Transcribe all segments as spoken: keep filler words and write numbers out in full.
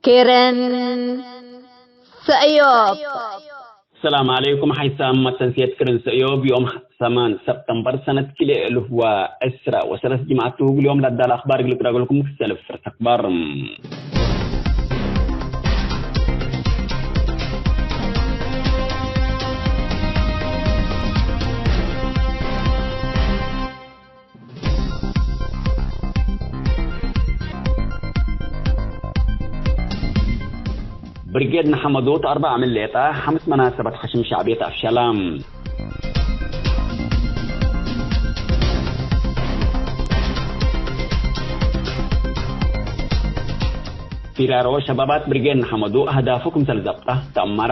ክርን ሰእዮብ። ሰላም ዐለይኩም። ሐይሳም መተንስየት ክርን ሰእዮብ ዮም ሰማን ሰብተምበር ሰነት ክልኤ እልፍ ወዕስራ ወሰለስ ጅምዐት ቱ። እግል ዮም ለዳለ አኽባር እግል ቅረገልኩም ክሰልፍ ፍርስ አኽባር። ብርጌድ ንሐመዱ እት አርበዕ ዓመት ሌጣ ሐምስ መናሰበት ሐሽም ሸዕብየት አፍሸላ። ፊራሮ ሸባባት ብርጌድ ንሐመዱ አህዳፉ ክምሰል ዘብጠ ተአመረ።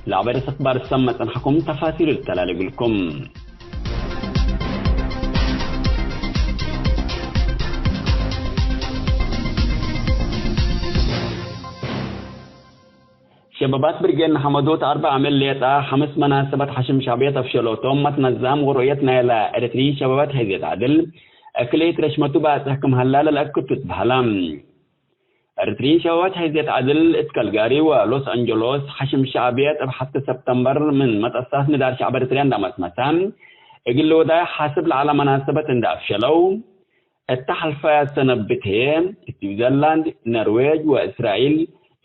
ለአበ ርእስ አኽባር ሰመ ጸንሐኩም ተፋሲሉ ልተላሌ እግልኩም። ሸባባት ብርጌድ ንሐመዱ እት አርበዕ ዓመት ሌጣ ሐምስ መናሰበት ሐሽም ሸዕብየት አፍሸሎቶም። መትነዛም ወሩእየት ናይለ ኤረትርዪን ሸባባት ሐይዝየት ዐድል እክልኢት ረሽመቱ ባጽሕ ክም ሀላ ለለአክቱ ትበሀላ። ኤረትርዪን ሸባባት ሐይዝየት ዐድል እት ከልጋሪ ወሎስ አንጀሎስ ሐሽም ሸዕብየት እብ ሐፍተ ሰብተምበር ምን መጠሳት ንዳል ሸዕብ ኤረትርያ እንዳ መትመሳ እግል ልወዳዩ ሐስብ ለዐለ መናሰበት እንዳ አፍሸለው፣ እተ ሐልፈያት ሰነብት ህዬ፣ ስዊዘርላንድ፣ ነርዌጅ ወእስራኤል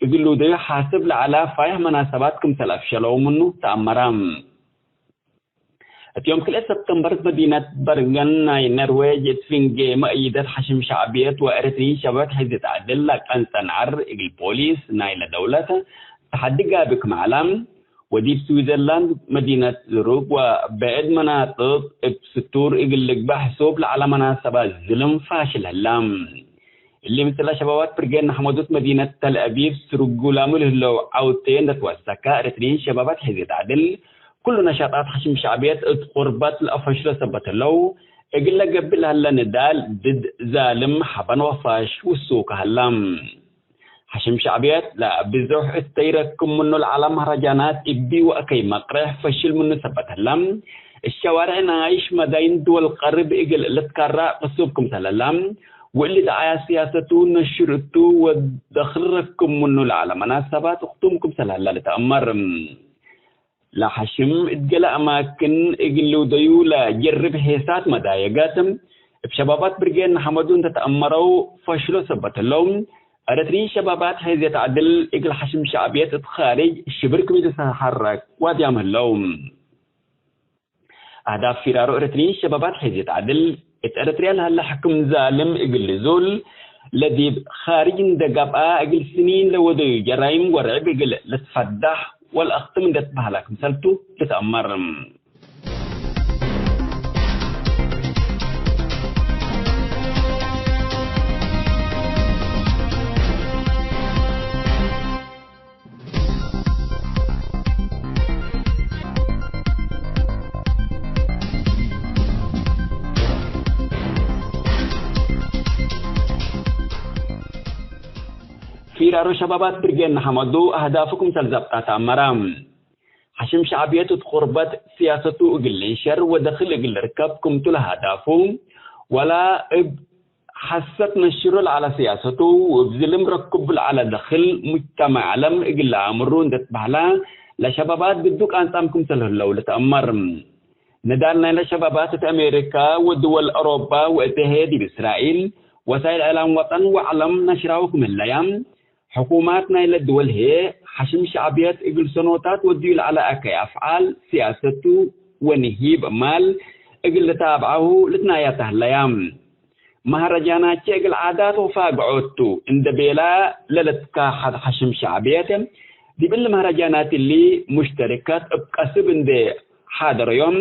እግል ልውደዩ ሐስብ ለዐለ ፋይሕ መናሰባት ክምሰል አፍሸለው ምኑ ተአመረ። እት ዮም ክልኤ ሰብተምበር፣ እት መዲነት በርገን ናይ ነርዌጅ፣ እት ፍንጌ መእይደት ሐሽም ሸዕብየት ወኤረትርዪን ሸባባት ሐይዝየት ዐድል ለቀንጸ ነዐር እግል ፖሊስ ናይለ ደውለት ተሐዲ ጋብእ ክም ዐለ፣ ወዲብ ስዊዘርላንድ መዲነት ዙሩግ ወብዕድ መናጥቅ እብ ስቱር እግል ልግበእ ሕሱብ ለዐለ መናሰባት ዝልም ፋሽል ህላ። እሊ ምስለ ሸባባት ብርጌድ ንሐመዱ እት መዲነት ተልአቢብ ስሩግ ጉላሙ ለህለው ዐውቴ እንደ ትወሰከ፣ ኤረትርዪን ሸባባት ሐይዝየት ዐድል ኩሉ ነሻጣት ሐሽም ሸዕብየት እት ቁርበት ለአፈሽሎ ሰበት ህለው፣ እግል ለገብእ ለህለ ንዳል ድድ ዛልም ሐበን ወፋሽ ውሱከ ህላ። ሐሽም ሸዕብየት ለብዞሕ እተይ ረክብ ምኑ ለዐለ መህረጃናት እቢ ወአከይ መቅርሕ ፈሽል ምኑ ሰበት ህለ። እሸዋርዕ ነኣይሽ መዳይን ድወል ቀርብ እግል ልትከረዕ ቅሱብ ክምሰል ህለ፣ ወእሊ ደዓያት ስያሰቱ ነሽር እቱ ወደክል ረክብ ምኑ ለዐለ መናሰባት እክቱም ክምሰል ህለ ልትአመር። ለሐሽም እት ገሌ አማክን እግል ልውደዩ ለጀርብ ሔሳት መዳየገት፣ እብ ሸባባት ብርጌድ ንሐመዱ እንተ ተአመረው ፈሽሎ ሰበት ህለው፣ ኤረትርዪን ሸባባት ሐይዝየት ዐድል እግል ሐሽም ሸዕብየት እት ካርጅ ሽብር ክም ኢልትሐረክ ዋድያም ህለው። አህዳፍ ፊራሮ ኤረትርዪን ሸባባት ሐይዝየት ዐድል፣ እት ኤረትርያ ለሀለ ሕክም ዛልም እግል ልዙል፣ ለዲብ ካርጅ እንደ ገብአ እግል ስኒን ለወደዩ ጀራይም ወርዕብ እግል ልትፈዳሕ ወለአክትም እንደ ትበሀላ ክምሰልቱ ልትአመር። ፊራሮ ሸባባት ብርጌድ ንሐመዱ አህዳፉ ክምሰል ዘብጣ ተአመረ። ሐሽም ሸዕብየት እት ቁርበት ስያሰቱ እግል ልንሸር ወደክል እግል ልርከብ ክምቱ ለሀዳፉ፣ ወላ እብ ሐሰት ነሽሩ ለዐለ ስያሰቱ ወእብ ዝልም ረክቡ ለዐለ ደክል ሙጅተማዕ ዐለም እግል ለአምሩ እንዴ ትበህላ፣ ለሸባባት ግዱ ቃንጻም ክምሰል ህለው ልትአመር። ንዳል ናይለ ሸባባት እት አሜሪካ ወድወል አውሮፓ ወእተ ህዬ ዲብ እስራኤል ወሳይል እዕላም ወጠን ወዐለም ነሽራሁ ክም ህለያ፣ ሕኩማት ናይለ ድወል ህዬ፣ ሐሽም ሸዕብየት እግል ሰኖታት ወድዩ ለዐለ አከይ አፍዓል ስያሰቱ ወንሂብ ማል እግል ልታብዐሁ ልትናያተ ህለያ። መሀረጃናቼ እግል ዓዳት ወፋግዖት ቱ እንዴ ቤላ ለልትካሐድ ሐሽም ሸዕብየት፣ ዲብ እሊ መሀረጃናት እሊ ሙሽተሪካት እብ ቀስብ እንዴ ሓደረዮም፣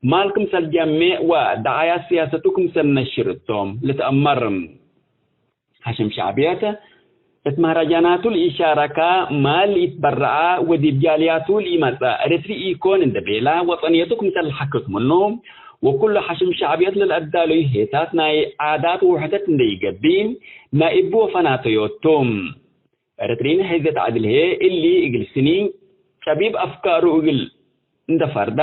ማል ክምሰል ጀሜዕ ወደዓያት ስያሰቱ ክምሰል ነሽር እቶም ልትአመር። ሐሽም ሸዕብየት እት መህረጃናቱ ለኢሻረካ፣ ማል ለኢትበረዐ ወዲብ ጃልያቱ ለኢመጽአ ኤረትሪ ኢኮን እንዴ ቤላ፣ ወጠንየቱ ክምሰል ለሐክክ ምኑ፣ ወኩሉ ሐሽም ሸዕብየት ለለአዳለዩ ሄሳት ናይ ዓዳት ውሕደት እንዴ ኢገብእ፣ ናይ እቡ ወፈናተዮቱ። ኤረትርዪን ሐይዘት ዐድል ህዬ እሊ እግል ስኒ ጨቢብ አፍካሩ እግል እንደ ፈርዳ፣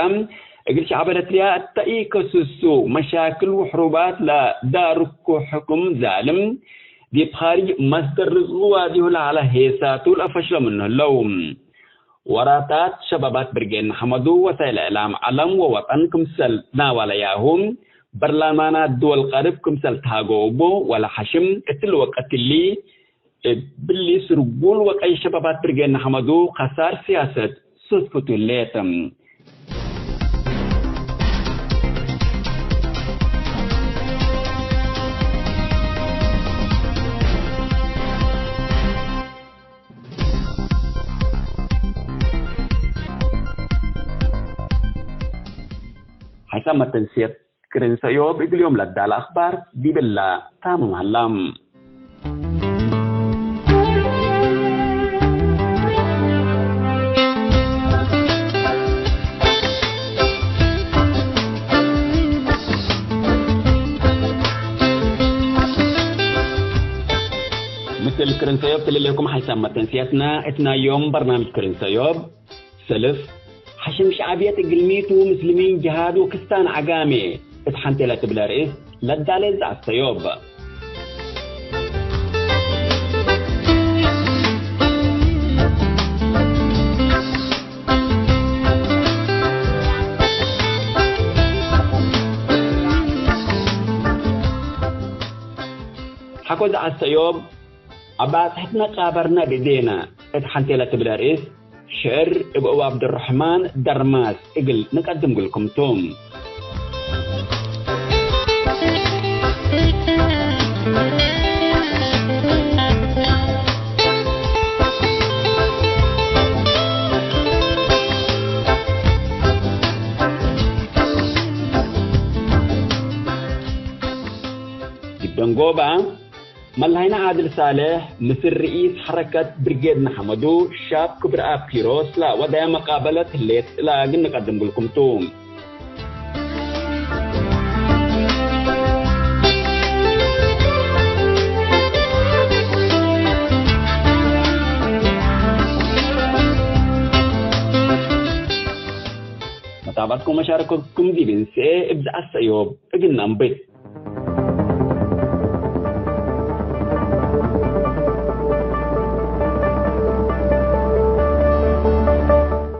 እግል ሸዐብ ኤረትርያ እተ ኢከስሱ መሻክል ወሕሩባት ለዳርኩ ሕኩም ዛልም፣ ዲብ ካርጅ መስደር ርዝቁ ዋዲሁ ለዐለ ሄሳቱ ለፈሽሎ ምኑ ህለው። ወራታት ሸባባት ብርጌድ ንሐመዱ ወሳይል እዕላም ዐለም ወወጠን ክምሰል ናዋለያሁ፣ በርላማናት ድወል ቀርብ ክምሰል ተሃገው እቡ ወለሐሽም፣ እትሊ ወቀት እሊ፣ እብሊ ስርጉል ወቀይ ሸባባት ብርጌድ ንሐመዱ ከሳር ሲያሰት ሱድፍቱ ህሌት። ሐይሳም መተንስየት ክርን ሰእዮብ እግል ዮም ለዳለ አኽባር ዲብላ ታምም ሀላ። ምስል ክርን ሰእዮብ ትልሌኩም ሐይሳም መተንስየትና እት ናይ ዮም በርናምጅ ክርን ሰእዮብ ሰልፍ፣ ሐሽም ሸዕብየት እግልሚቱ፣ ምስልሚን ጅሃድ ወክስታን ዐጋሜ እት ሐንቴ ለትብለ ርእስ ለዳሌ ዘአስተዮብ። ሐቆ ዘአስተዮብ አባጽሕትነ ቃበርነ ብእዴነ እት ሐንቴ ለትብለ ርእስ ሽዕር እብ እቡ ዐብዱረሕማን ደርማስ እግል ንቀድም እግልኩም ቱ። ዲብ ደንጎባ፣ መለሀይነ ዓድል ሳልሕ፣ ምስል ርኢስ ሐረከት ብርጌድ ንሐመዱ ሻብ ክብረአብ ኪሮስ ለወደየ መቃበለት ህሌት እላ እግል ንቀድም እግልኩም ቱ። መታብዐትኩም ወመሻረከትኩም ዲብ እንስኤ እብ ዘአሰእዮብ እግል ነአንብት።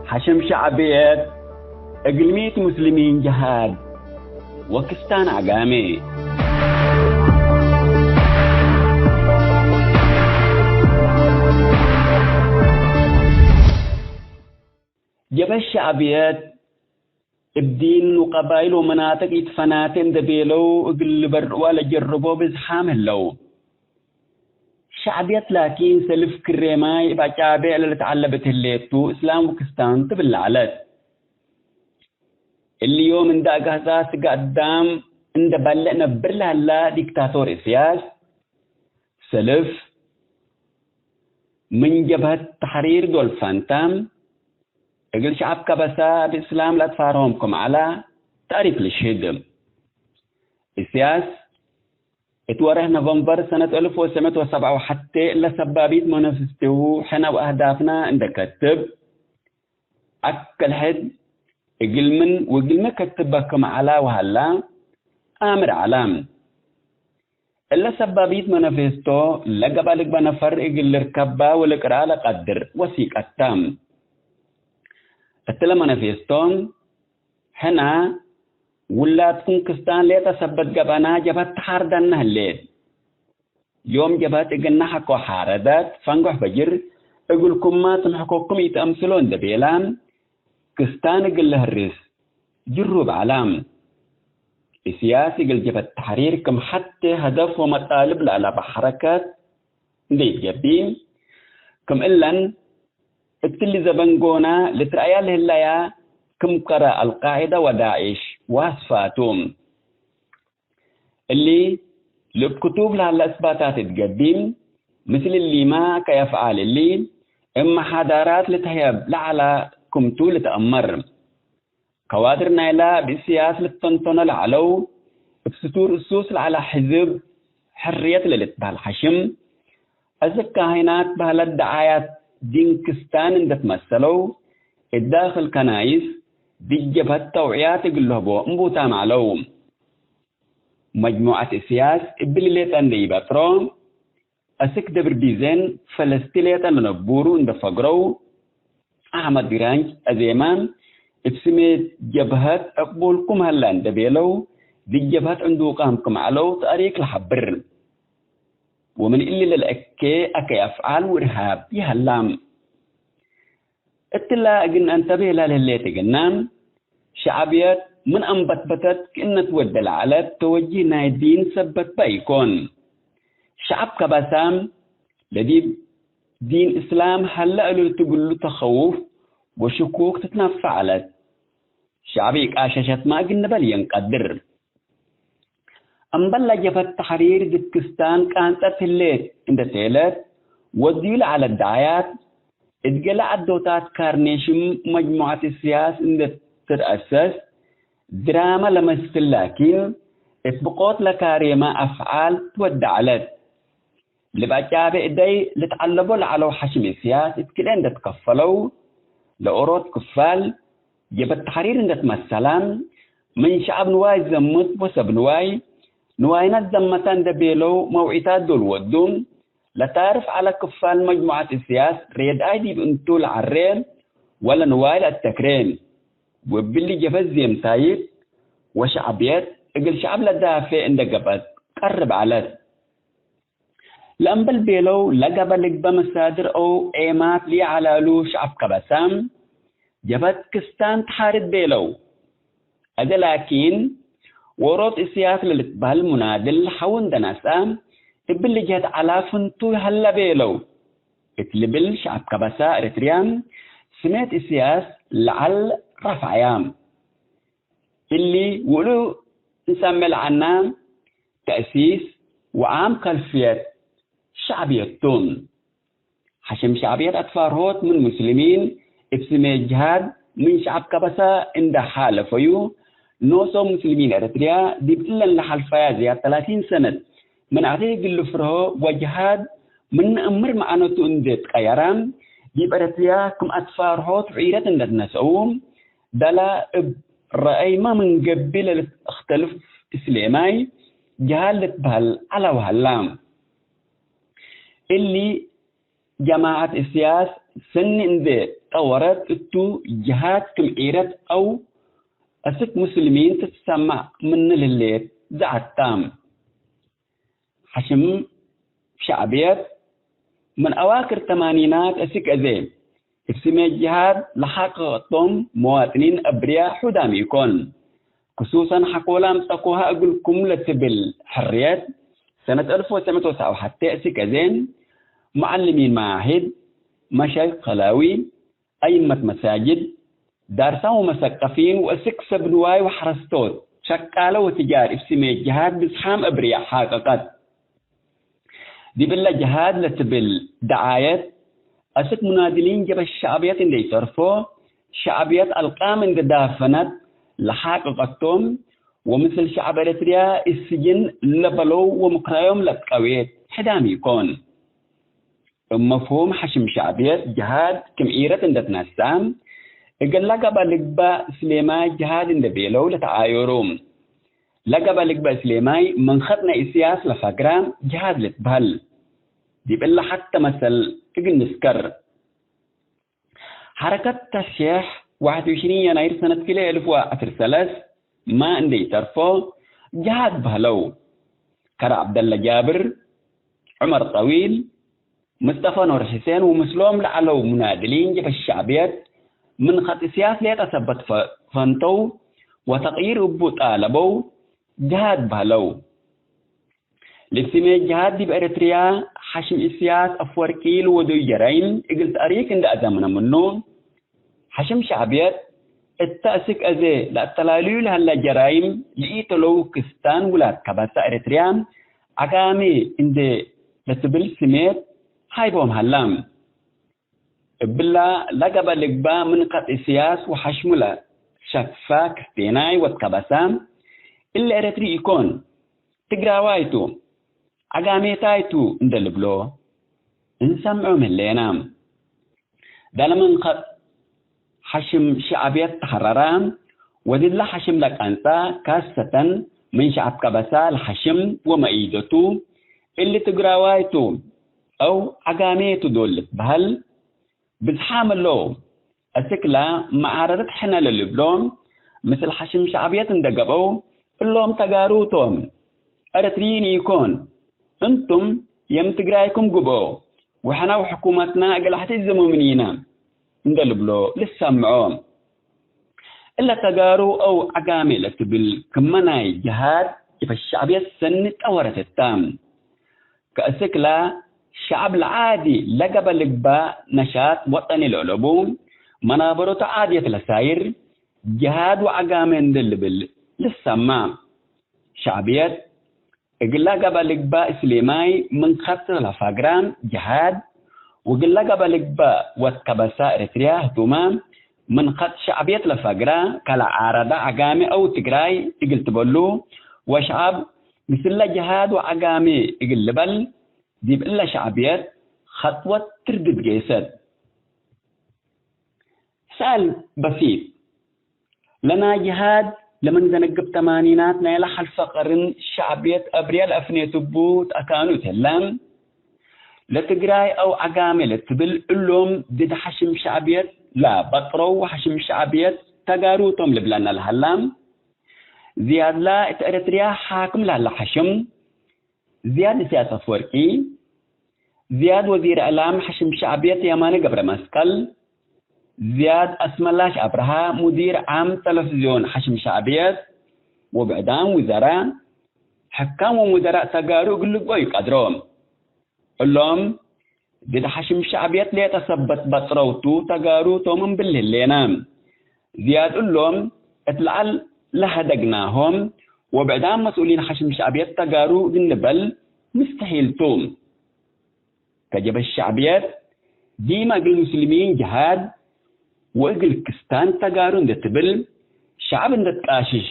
ሐሽም ሸዕብየት፣ እግልሚት ሙስሊሚን ጀሃድ ወክስታን ዐጋሜ። ጀብሀት ሸዕብየት እብ ዲን ወቀባይል ወመናጥቅ ኢትፈናቴ እንዴ ቤለው እግል ልበርዋ ለጀርቦ ብዝሓም ህለው። ሸዕብየት ላኪን ሰልፍ ክሬማይ እብ አጫቤዕ ለልትዐለበት ህሌቱ፣ እስላም ወክስታን ትብል ለዐለት። እሊ ዮም እንዴ አጋህጻ ስጋ አዳም እንዴ በልዕ ነብር ለሀላ ዲክታቶር እስያስ፣ ሰልፍ ምን ጀብሀት ተሕሪር ዶል ፋንታም፣ እግል ሸዐብ ከበሳ እብ እስላም ለአትፋርሆም ክም ዐላ ታሪክ ልሽህድ። እስያስ፣ እት ወሬሕ ኖቨምበር ሰነት አልፍ ወትሰዕ ምእት ወሰብዓ ወሐቴ እለ ሰባቢት መነፍስቲሁ ሕነ ወአህዳፍና እንዴ ከትብ፣ አክል ሕድ እግል ምን ወእግልሚ ከትበ ክም ዐላ ወሀላ አምር ዐላ። እለ ሰባቢት መነፌስቶ ለገብአ ልግበእ ነፈር እግል ልርከባ ወልቅርአ ለቀድር ወሲቀት ተ። እትለ መነፌስቶ፣ ሕነ ውላድኩም ክስታን ሌጠ ሰበት ገብአና ጀብሀት ተሓርደነ ህሌት። ዮም ጀብሀት እግልነ ሐቆ ሓረደት፣ ፈንጎሕ በጅር እግልኩምመ ትምሕኮኩም ኢተአምስሎ እንዴ ቤለ፣ ክስታን እግል ለህርስ ጅሩብ ዐለ። እስያስ እግል ጀብሀት ተሕሪር ክም ሐቴ ሀደፍ ወመጣልብ ለአለበ ሐረከት እንዴ ኢትገብእ፣ ክም እለን እትሊ ዘበን ጎነ ልትረአያ ለህለያ ክም ቀረ አልቃዒደ ወዳዕሽ ወአስፋቱ። እሊ ልብ ክቱብ ለሀለ እስባታት እት ገዲም፣ ምስል እሊመ ከየፍዓል እሊ፣ እብ መሓዳራት ልትህየብ ለዐለ ክምቱ ልትአመር። ከዋድር ናይለ እብ እስያስ ልተንተኖ ለዐለው፣ እብ ስቱር እሱስ ለዐለ ሕዝብ ሕርየት ለልትበህል ሐሽም፣ አስክ ካህናት በህለት ደዓያት ዲን ክስታን እንዴ ትመሰለው፣ እት ዳክል ከናይስ ዲብ ጀብሀት ተውዕያት እግል ልህቦ እምቡታም ዐለው። መጅሙዐት እስያስ እብሊ ሌጠ እንዴ ኢበጥሮ፣ አስክ ደብር ቢዜን ፈለስቲ ሌጠ ለነቡሩ እንደ ፈግረው፣ አሕመድ ግራንጅ አዜማን እብ ስሜት ጀብሀት ዕቅቡልኩም ሀላ እንደ ቤለው፣ ዲብ ጀብሀት ዕንዱቃም ክም ዐለው ተእሪክ ለሐብር። ወምን እሊ ለልአኬ አከይ አፍዓል ወእርሃብ ይሀላም። እትላ እግል ነአንተቤ ለልህሌት እግልነ፣ ሸዕብየት ምን አንበትበተት ክእነ ትወዴ ለዐለት ተወጂህ ናይ ዲን ሰበት በ ኢኮን። ሸዐብ ከበሳም ለዲብ ዲን እስላም ሀለ እሉ ትብሉ ተኸውፍ ወሽኩክ ትትነፈዕ ዐለት። ሸዕብ ኢቃሸሸትመ እግል ንበል የንቀድር። እምበል ለጀብሀት ተሕሪር ዲብ ክስታን ቃንጸት ህሌት እንደ ቴለት፣ ወድዩ ለዐለ ደዓያት፣ እት ገሌ ዐዶታት ካርኔ ሽም መጅሙዐት እስያስ እንደ ትትአሰስ፣ ድራመ ለመስል ላኪን፣ እት ብቆት ለካሬመ አፍዓል ትወዴ ዐለት። ልብ አጫቤ እደይ ልትዐለቦ ለዐለው ሐሽም እስያስ እት ክልኤ እንደ ትከፈለው፣ ለኦሮት ክፋል፣ ጀበት ተሕሪር እንደ ትመሰላ፣ ምን ሸዐብ ንዋይ ዘምት ወሰብ ንዋይ፣ ንዋይነ ዘመተ እንደ ቤለው መውዒታት ዶል ወዱ፣ ለታርፍ ዐለ ክፋል መጅሙዐት እስያስ ሬድኣይ ዲብ እንቱ ለዐሬ ወለ ንዋይ ለአተክሬ፣ ወእብሊ ጀበት ዜምታይት ወሸዕብየት እግል ሸዐብ ለዳፌ እንደ ገብአት ቀርብ ዐለት። ለእምበል ቤለው ለገበ ልግበ መሳድር አው ዔማት ለኢዐላሉ ሸዐብ ከበሳ፣ ጀብሀት ክስታን ተሓርድ ቤለው። አዜ ላኪን፣ ዎሮት እስያስ ለልትበህል ሙናድል ሐው እንደ ነስአ፣ እብሊ ጀህት ዐላ ፍንቱይ ሀለ ቤለው። እት ልብል ሸዐብ ከበሳ ኤረትርያ፣ ስሜት እስያስ ለዐል ረፍዐያ። እሊ ውእሉ እንሰሜ ለዐና ተእሲስ ወዓም ከልፍየት ሸዕብየት ቱ። ሐሽም ሸዕብየት አትፋርሆት ምን ሙስሊሚን እብ ስሜ ጅሃድ ምን ሸዐብ ከበሳ እንደ ሓለፈዩ፣ ኖሶም ሙስሊሚን ኤረትርያ ዲብ እለን ለሐልፈያ ዝያድ ተላቲን ሰነት ምን አቴ እግል ልፍርሆ ወጅሃድ ምን ነአምር መዓነቱ እንዴ ትቀየረ፣ ዲብ ኤረትርያ ክም አትፋርሆት ዒረት እንዴ ትነሰኡ፣ ደላ እብ ረአይመ ምን ገብእ ለልትአክተልፍ እስሌማይ ጅሃድ ልትበህል ዐለ ወሀላ። እሊ ጀማዐት እስያስ ሰኒ እንዴ ጠወረት እቱ ጅሃድ ክም ዒረት አው አስክ ሙስልሚን ትትሰመዕ ምኑ ለህሌት ዘዐት ተ። ሐሽም ሸዕብየት ምን አዋክር ተማኒናት አስክ አዜ እብ ስሜ ጅሃድ ለሓቀቀቶም መዋጥኒን አብርያ ሑዳም ኢኮን። ክሱሰን ሐቆለ አምጸኮሃ እግልኩም ለትብል ሕርየት፣ ሰነት አልፍ ወትሰዕ ምእት ወሰብዓ ወሐቴ አስክ አዜ፣ መዓልሚን መዓህድ፣ መሻይኽ ከላዊ፣ አይመት መሳጅድ፣ ዳርሳን ወመሰቀፊን ወእስክ ሰብ ንዋይ ወሐረስቶት፣ ሸቃለ ወትጃር እብ ስሜ ጅሃድ ብዝሓም አብርያ ሓቀቀት። ዲብ እለ ጅሃድ ለትብል ደዓየት፣ አስክ ሙናድሊን ጀበት ሸዕብየት እንዴ ኢተርፎ፣ ሸዕብየት አልቃም እንዴ ዳፈነት ለሓቀቀቶም፣ ወምስል ሸዕብ ኤረትርያ እት ስጅን ለበለው ወምክራዮም ለትቀዌት ሕዳም ኢኮን። እብ መፍሁም ሐሽም ሸዕብየት ጅሃድ ክም ዒረት እንዴ ትነስአ፣ እግል ለገበ ልግበእ እስሌማይ ጅሃድ እንዴ ቤለው ለተዓየሩ። ለገበ ልግበእ እስሌማይ ምን ኸጥ ናይ እስያስ ለፈግረ ጅሃድ ልትበህል። ዲብ እለ ሐቴ መሰል እግል ንስከር። ሐረከት ተስሒሕ ዋሕድ ወዕሽሪን የናይር ሰነት ክልኤ እልፍ ወዐስር ሰለስ ማ እንዴ ኢተርፎ ጅሃድ በህለው። ከረ ዐብደለ ጃብር፣ ዑመር ጠዊል፣ ምስጠፈ ኑር ሕሴን ወምስሎም ለዐለው ሙናድሊን ጀበት ሸዕብየት ምን ኸጥ እስያስ ሌጠ ሰበት ፈ-፣ ፈንተው ወተቅይር እቡ ጣለበው ጅሃድ በህለው። ልብስሜ ጅሃድ ዲብ ኤረትርያ ሐሽም እስያስ አፍወርቂ ለወደዩ ጀራይም እግል ተእሪክ እንዴ አዘምነ ምኑ፣ ሐሽም ሸዕብየት እተ አስክ አዜ ለአተላልዩ ለሀለ ጀራይም ለኢተለው ክስታን ውላድ ከበሳ ኤረትርያ ዐጋሜ እንዴ ለትብል ስሜት ሃይቦም ሀላ። እብላ ለገበ ልግባ ምን ቀጥ እስያስ ወሐሽሙ ለሸክፈ ክስቴናይ ወትከበሳ፣ እለ ኤረትሪ ኢኮን፣ ትግራዋይ ቱ፣ ዐጋሜታይ ቱ እንዴ ልብሎ እንሰምዖም ህሌና። ዳለ ምን ቀጥ ሐሽም ሸዕብየት ተሐረረ፣ ወድለ ሐሽም ለቀንጸ፣ ካሰተን ምን ሸዐብ ከበሳ ለሐሽም ወመኢደቱ፣ እሊ ትግራዋይ ቱ አው ዐጋሜ ቱ ዶል ልትበሀል ብዝሓም እለው። አስክላ መዓረርት ሕነ ለልብሎ፣ ምስል ሐሽም ሸዕብየት እንደ ገብአው፣ እሎም ተጋሩ ቶም፣ ኤረትርዪን ኢኮን፣ እንቱም የም ትግራይኩም ግብኦ፣ ወሕነ ወሕኩመትና እግል አሕትዝሙ ምኒነ፣ እንደ ልብሎ ልሰምዖ። እለ ተጋሩ አው ዐጋሜ ለትብል ክመ ናይ ጀሃድ ዲብ ሸዕብየት ሰኒ ጠወረት እተ። ከእስክላ ሸዐብ ለዓዲ ለገበ ልግባእ ነሻጥ ወጠኒ ለአለቡ፣ መናበረቱ ዓድየት ለሳይር፣ ጀሃድ ወዐጋሜ እንዴ ልብል ልሰማ። ሸዕብየት እግለ ገበ ልግባእ እስሌማይ ምን ከብት ለፋግራ ጀሃድ፣ ወእግለ ገበ ልግባእ ወድ ከበሳ ኤረትርያ ህቱመ ምን ከጥ ሸዕብየት ለፈግረ፣ ከለዓረደ ዐጋሜ አው ትግራይ እግል ትበሉ፣ ወሸዐብ ምስለ ጀሃድ ወዐጋሜ እግል ልበል፣ ዲብ እለ ሸዕብየት ኸጥወት ትርድድ ገይሰት። ሰአል በሲጥ፣ ለናይ ጀሃድ ለምን ዘንግብ ተማኒናት ናይለ ሐልፈ ቀርን ሸዕብየት አብርየ ለአፍኔቱ ቡ ተአካኑ እትለ፣ ለትግራይ አው ዐጋሜ ለትብል እሎም ድድ ሐሽም ሸዕብየት ለበጥረው ወሐሽም ሸዕብየት ተጋሩ ቶም ልብለነ ለሀላ። ዝያድላ እት ኤረትርያ ሓክም ለሀለ ሐሽም ዝያድ ኢሳያስ አፍወርቂ፣ ዝያድ ወዚር እዕላም ሐሽም ሸዕብየት የማነ ገብረመስቀል፣ ዝያድ አስመላሽ አብርሃ ሙዲር ዓም ተለፍዝዮን ሐሽም ሸዕብየት፣ ወብዕዳም ውዘራእ፣ ሕካም ወሙደራእ ተጋሩ እግል ልግበዩ ቀድሮ። እሎም፣ ድድ ሐሽም ሸዕብየት ሌጠ ሰበት በጥረውቱ ተጋሩ ቶም እምብል ህሌነ። ዝያድ እሎም እት ለዐል ለሀደግናሆም ወብዕዳም መስኡሊን ሐሽም ሸዕብየት ተጋሩ እግል ንበል ምስተሒል ቱ። ከጀበ ሸዕብየት ዲመ እግል ሙስሊሚን ጀሃድ ወእግል ክስታን ተጋሩ እንዴ ትብል ሸዐብ እንዴ ትቃሽሽ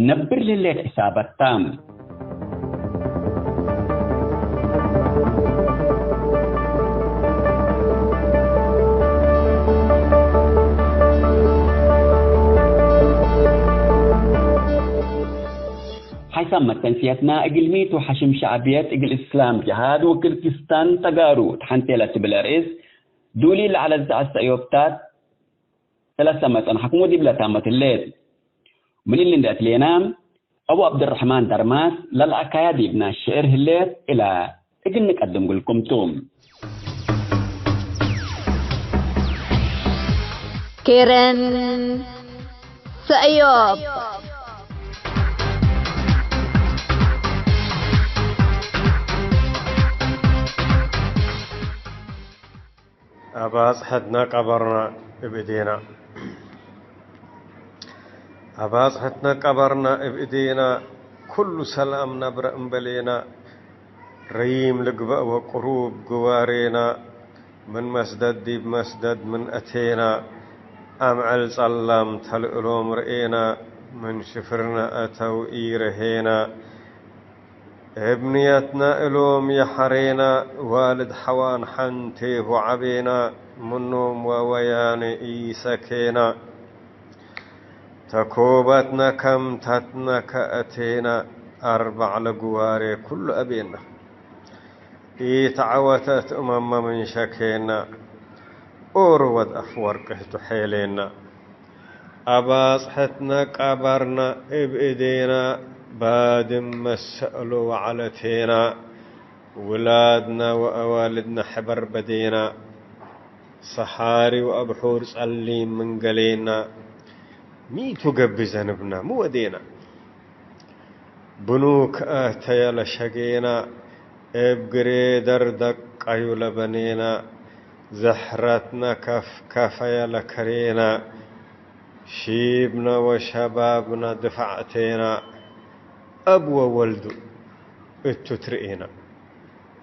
ነብር ለህሌት ሕሳበት ተ። ሓይሳም መተንስየትና እግል ሚ ቱ ሐሽም ሸዕብየት እግል እስላም ጀሃድ ወእግል ክስታን ተጋሩ ተሐንቴ ለትብል ርእስ ዱሊ ለዐለት ዘዐት ሰእዮብታት ሰለሰ መጸንሐኩም ወዲብለ ታመት ህሌት። ምን እሊ እንዴ አትሌና፣ አቡ ዐብደረሕማን ደርማስ ለለአካያ ዲብና ሽዕር ህሌት እለ እግል ንቀድም እግልኩም ቱ። ኬረን ሰእዮብ። አባጽሐትነ ቀበርነ እብ እዴነ። አባጽሐትነ ቀበርነ እብ እዴነ፣ ኩሉ ሰላም ነብረ እምበሌነ። ረዪም ልግበእ ወቅሩብ ግዋሬነ፣ ምን መስደድ ዲብ መስደድ ምን አቴነ፣ አምዕል ጸላም ተልእሎም ርኤነ፣ ምን ሽፍርነ አተው ኢረሄነ። እብ ንየትነ እሎም የሐሬነ፣ ዋልድ ሐዋን ሐንቴሁ ዐቤነ፣ ምኖም ወወያኔ ኢሰኬነ። ተኮበትነ ከም ተትነ ከአቴነ፣ አርበዕ ለግዋሬ ኩሉ አቤነ። ኢተዐወተ እት እመመ ምን ሸኬነ፣ ኦሮ ወድ አፍወርቅ ህቱ ሔሌነ። አባጽሐትነ ቀበርነ እብ እዴነ፣ ባድመ ሰእሎ ወዐለቴነ። ውላድነ ወአዋልድነ ሕበር በዴነ፣ ሰሓሪ ወአብሑር ጸሊም ምን ገሌነ። ሚቱ ገብእ ዘንብነ ሚ ወዴነ? ብኑክ አተየ ለሸጌነ፣ እብ ግሬደር ደቀዩ ለበኔነ። ዘሕረትነ ከፍከፈየ ለከሬነ፣ ሺብነ ወሸባብነ ድፋዕ ቴነ። አብ ወወልዱ እቱ ትርኤነ።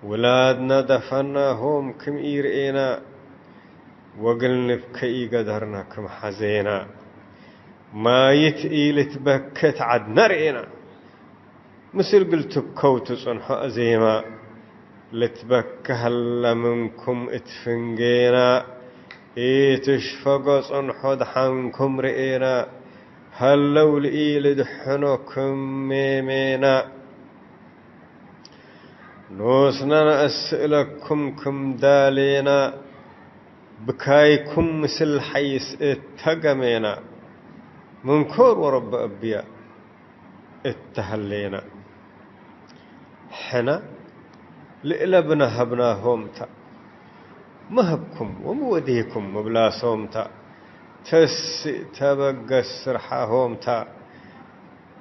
ውላድነ ደፈናሆም ክም ኢርኤነ፣ ወእግል ንብከ ኢገደርነ ክም ሐዜነ። ማይት ኢልትበከ ተዐድነ ርኤነ፣ ምስል እግል ትብከው ትጽንሖ አዜመ። ልትበከ ሀለ ምንኩም እት ፍንጌነ፣ ኢትሽፈጎ ጽንሖ ደሓንኩም ርኤና፣ ሀለው ለኢልድሕኖ ክም ሜሜና። ኖስና ነአስእለኩም ክም ዳሌና፣ ብካይኩም ምስል ሐይስ እተ ገሜና። ምን ኮር ወረቢ አብያ እተ ሀሌና። ሕነ ልእለ ብነ ሀብናሆም ተ፣ መ ሀብኩም ወመ ወዴኩም ምብላሶም ተ፣ ተስእ ተበገስ ስርሓሆም ተ፣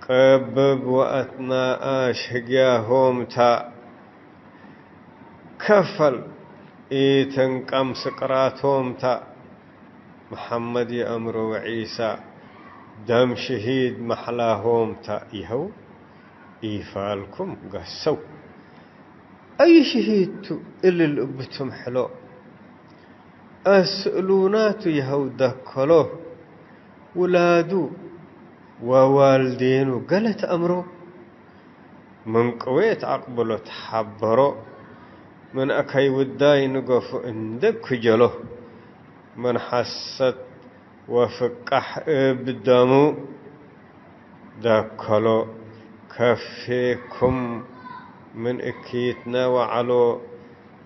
ቀብብ ወአትናአሽ ህግያሆም ተ፣ ከፈል ኢትንቀም ስቅራቶም ተ፣ መሐመድ ይአምሮ ወዒሳ ደም ሽሂድ መሕላሆም ተ፣ ይሀው ኢፋልኩም ገሰው። አይ ሽሂድ ቱ እሊ ልእብቱም ሕሎ፣ አስእሉናቱ ይሀው ደከሎ፣ ውላዱ ወዋልዴኑ ገለ ተአምሮ፣ ምን ቅዌት አቅብሎ ተሐበሮ፣ ምን አከይ ውዳይ ንገፉ እንዴ ክጀሎ፣ ምን ሐሰት ወፍቃሕ እብ ደሙ ደከሎ። ከፌኩም ምን እኪትነ ወዐሎ፣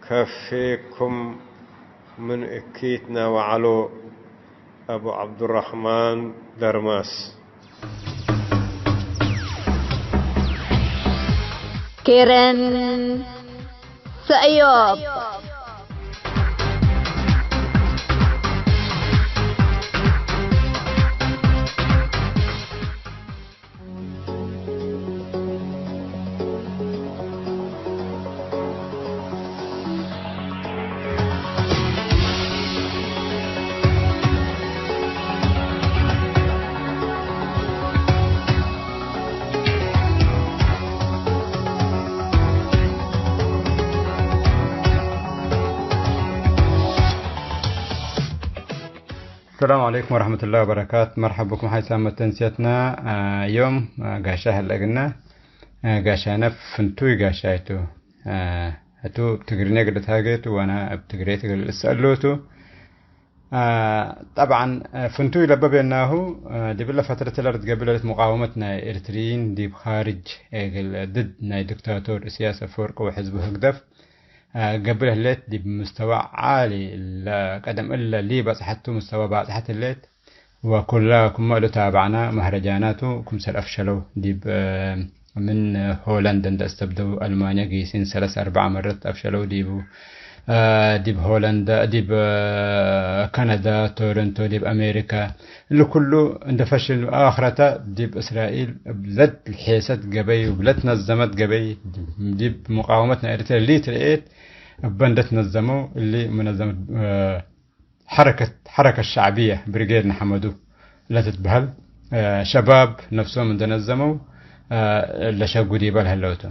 ከፌኩም ምን እኪትነ ወዐሎ። አቡ ዐብዱረሕማን ደርማስ። ኬረን ሰእዮብ። ሰላም ዐለይኩም ወረሕመቱላሂ ወበረካት። መርሐብ ብኩም ሐይሳም መተንስየትና። አ፣ ዮም፣ አ፣ ጋሻ ህለ እግልነ፣ አ፣ ጋሻነ ፍንቱይ ጋሻይ ቱ። አ፣ ህቱ እብ ትግርኛ እግል ልትሃጌ ቱ ወአነ እብ ትግሬ እግል ልሰአሎ ቱ። አ፣ ጠብዓን፣ አ፣ ፍንቱይ ለበ ቤናሁ፣ አ፣ ዲብለ ፈትረት ለርትገብእ ለህሌት ሙቃወመት ናይ ኤርትርይን ዲብ ካርጅ እግል ድድ ናይ ዲክታቶር እስያስ አፈወርቂ ወሕዝቡ ህግደፍ፣ አ፣ ገብእ ለህሌት ዲብ ምስተወ ዓሊ ለቀደም እለ ሊበጽሐቱ ምስተወ ባጽሐት ህሌት፣ ወኩላ ክመ እሉ ታብዐና መህረጃናቱ ክምሰል አፍሸለው ዲብ፣ አ፣ ምን ሆላንድ እንደ አስተብደው አልማንያ ጊሲን ሰለስ አርበዕ መረት አፍሸለው ዲቡ፣ አ፣ ዲብ ሆላንድ፣ ዲብ፣ አ፣ ካናዳ፣ ቶሮንቶ፣ ዲብ አሜሪካ፣ እሊ ኩሉ እንደ ፈሽል አክረተ ዲብ እስራኤል እብ ለትልሔሰት ገበይ ወእብ ለትነዘመት ገበይ ዲብ ሙቃወመት ናይ ኤሪትርያ ሊትርኤት እበ እንደ ትነዘመው እሊ ሙነዘመት፣ አ፣ ሐረከት፣ ሐረከት ሸዕብየ ብሪጌድ ንሐመዱ ለትትበሀል፣ አ፣ ሸባብ ነፍሶም እንደ ነዘመው፣ አ፣ ለሸጉ ዲበ ለህለው ቱ።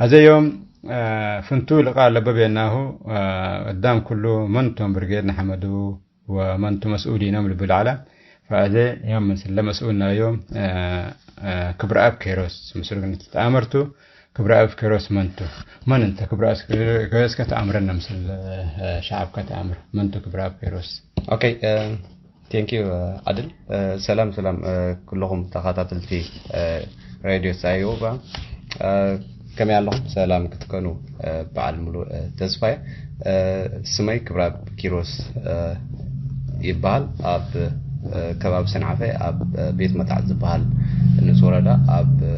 አዜ ዮም፣ አ፣ ፍንቱ ልቃል ለበ ቤናሁ፣ አ፣ ቀዳም ኩሉ መን ቶም ብሪጌድ ንሐመዱ ወመን ቱ መስኡሊኖም ልብል ዐለ። ፈአዜ ዮም ምስለ መስኡልና ዮም፣ አ፣ አ፣ ክብረአብ ኬሮስ ምስሉ ንትአመር ቱ። ክብረአብ ኬሮስ መን ቱ? መን እንተ ክብረአብ ኬሮስ? እስከ ተአምረነ ምስል፣ አ፣ ሸዐብ ከተአምር። መን ቱ ክብረአብ ኬሮስ? ኦኬ፣ አ፣ ቴንክ ዩ፣ አ፣ አድል። አ፣ ሰላም፣ ሰላም፣ አ፣ ኩለኹም ተኻታተልቲ፣ አ፣ ሬድዮ ሳዮባ፣ አ፣ ከመይ ኣለኹም? ሰላም ክትከኑ፣ አ፣ በዓል ምሉእ፣ አ፣ ተስፋየ። አ፣ ስመይ ክብረአብ ኪሮስ፣ አ፣ ይበሃል። ኣብ፣ አ፣ ከባቢ ሰንዓፈ ኣብ፣ አ፣ ቤት መጣዕ ዝበሃል ንኡስ ወረዳ ኣብ፣ አ፣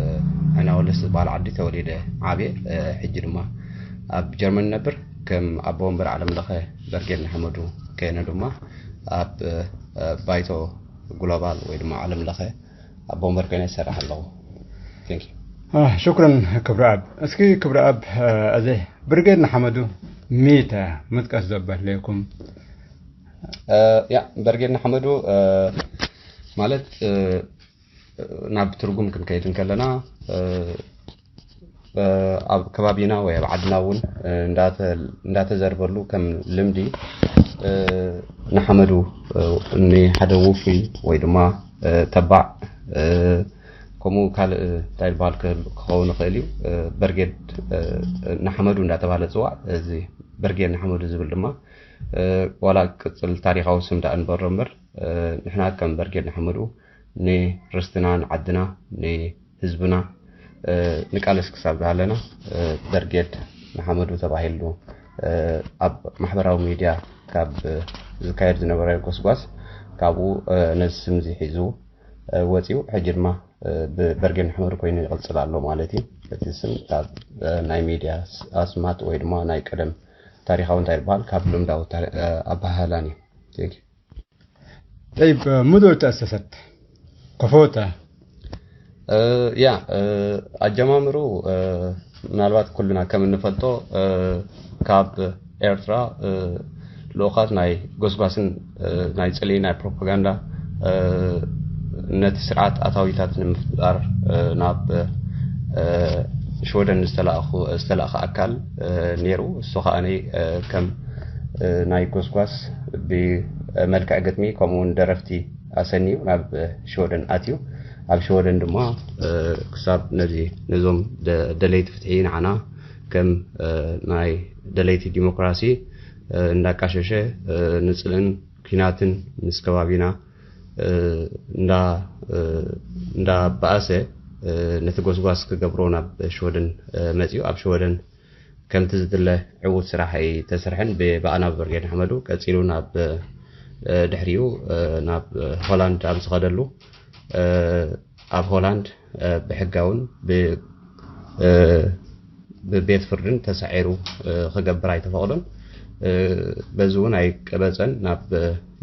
ዕናወለስ ዝበሃል ዓዲ ተወሊደ ዓብየ። አ፣ ሕጂ ድማ ኣብ ጀርመን እነብር። ከም ኣቦ ወንበር ዓለም ለኸ በርጌድ ንሐመዱ ከይነ ድማ ኣብ፣ አ፣ ባይቶ ግሎባል ወይ ድማ ዓለም ለኸ ኣቦ ወንበር ኮይነ ይሰርሕ ኣለኹ። ቴንክ ዩ። አ፣ ሹክረን ክብረአብ። እስኪ ክብረአብ፣ አ፣ አዜ ብርጌድ ንሐመዱ ሚ ተ? ምጥቀስ ዘበህሌኩም። አ፣ ያ፣ በርጌድ ንሐመዱ፣ አ፣ ማለት፣ አ፣ ናብ ትርጉም ክንከይድ እንከለና፣ አ፣ አ፣ ኣብ ከባቢና ወይ ኣብ ዓድና እውን፣ አ፣ እንዳተ-፣ እንዳተዘርበሉ ከም ልምዲ፣ አ፣ ንሐመዱ፣ አ፣ ንሓደ ውፉይ ወይ ድማ፣ አ፣ ተባዕ፣ አ፣ ከምኡ ካልእ እንታይ ዝበሃል ክህሉ፣ ክኸውን ይኽእል እዩ። አ፣ በርጌድ፣ አ፣ ንሐመዱ እንዳተባህለ ዝጽዋዕ፣ እዚ በርጌድ ንሐመዱ ዝብል ድማ እ፣ ዋላ ቅጽል ታሪኻዊ ስም ደአ እንበሮ እምበር፣ እ፣ ንሕና ከም በርጌድ ንሐመዱ ንርስትና፣ ንዓድና፣ ንህዝብና፣ እ፣ ንቃለስ ክሳብ ዝሃለና፣ እ፣ በርጌድ ንሐመዱ ተባሂሉ፣ እ፣ ኣብ ማሕበራዊ ሚድያ ካብ ዝካየድ ዝነበረ ጎስጓስ ካብኡ፣ እ፣ ነዚ ስም እዚ ሒዙ፣ እ፣ ወጺኡ። ሕጂ ድማ፣ እ፣ ብበርጌድ ንሐመዱ ኮይኑ ይቕጽል ኣሎ ማለት እዩ። እቲ ስም ካብ፣ እ፣ ናይ ሚድያ ስ-፣ ኣስማት ወይ ድማ ናይ ቀደም ታሪኻዊ እንታይ ይበሃል፣ ካብ ልምዳዊ ታሪ-፣ እ፣ ኣበሃህላን እዩ። Thank you። ጠይብ፣ ምንዶ ተአሰሰት? ከፎተ? እ፣ ያ፣ እ፣ አጀማምሩ፣ እ፣ ምናልባት ኩልና ከም እንፈልጦ፣ እ፣ ካብ ኤርትራ፣ እ፣ ልኡኻት ናይ ጎስጓስን፣ እ፣ ናይ ጽልኢ ናይ ፕሮፓጋንዳ፣ እ፣ ነቲ ስርዓት ኣታዊታት ንምፍጣር፣ እ፣ ናብ፣ እ፣ ሽወደን ዝተላእኹ-፣ ዝተላእኸ ኣካል፣ እ፣ ነይሩ። እሱ ከኣ፣ እ፣ ከም፣ እ፣ ናይ ጎስጓስ ብመልክዕ ግጥሚ ከምኡ እውን ደረፍቲ ኣሰንዩ ናብ ሽወደን ኣትዩ። ኣብ ሽወደን ድማ፣ እ፣ ክሳብ ነዚ፣ ነዞም ደ-፣ ደለይቲ ፍትሒ ንዓና ከም፣ እ፣ ናይ ደለይቲ ዲሞክራሲ፣ እ፣ እንዳቃሸሸ፣ እ፣ ንጽልእን ኲናትን ምስ ከባቢና፣ እ፣ እንዳ-፣ እ፣ እንዳበኣሰ፣ እ፣ ነቲ ጎስጓስ ክገብሮ ናብ ሽወደን፣ እ፣ መጽዩ። ኣብ ሽወደን ከምቲ ዝድለ ዕዉት ስራሕ ኣይተሰርሐን። ብ-፣ ብኣና ብበርጌድ ንሐመዱ ቀጺሉ ናብ፣ እ፣ ድሕሪኡ፣ እ፣ ናብ ሆላንድ ኣብ ዝኸደሉ፣ እ፣ ኣብ ሆላንድ፣ እ፣ ብሕጋውን ብ-፣ እ፣ ብቤት ፍርድን ተሳዒሩ፣ እ፣ ክገብር ኣይተፈቕዶን። እ፣ በዚ እውን ኣይቀበጸን፣ ናብ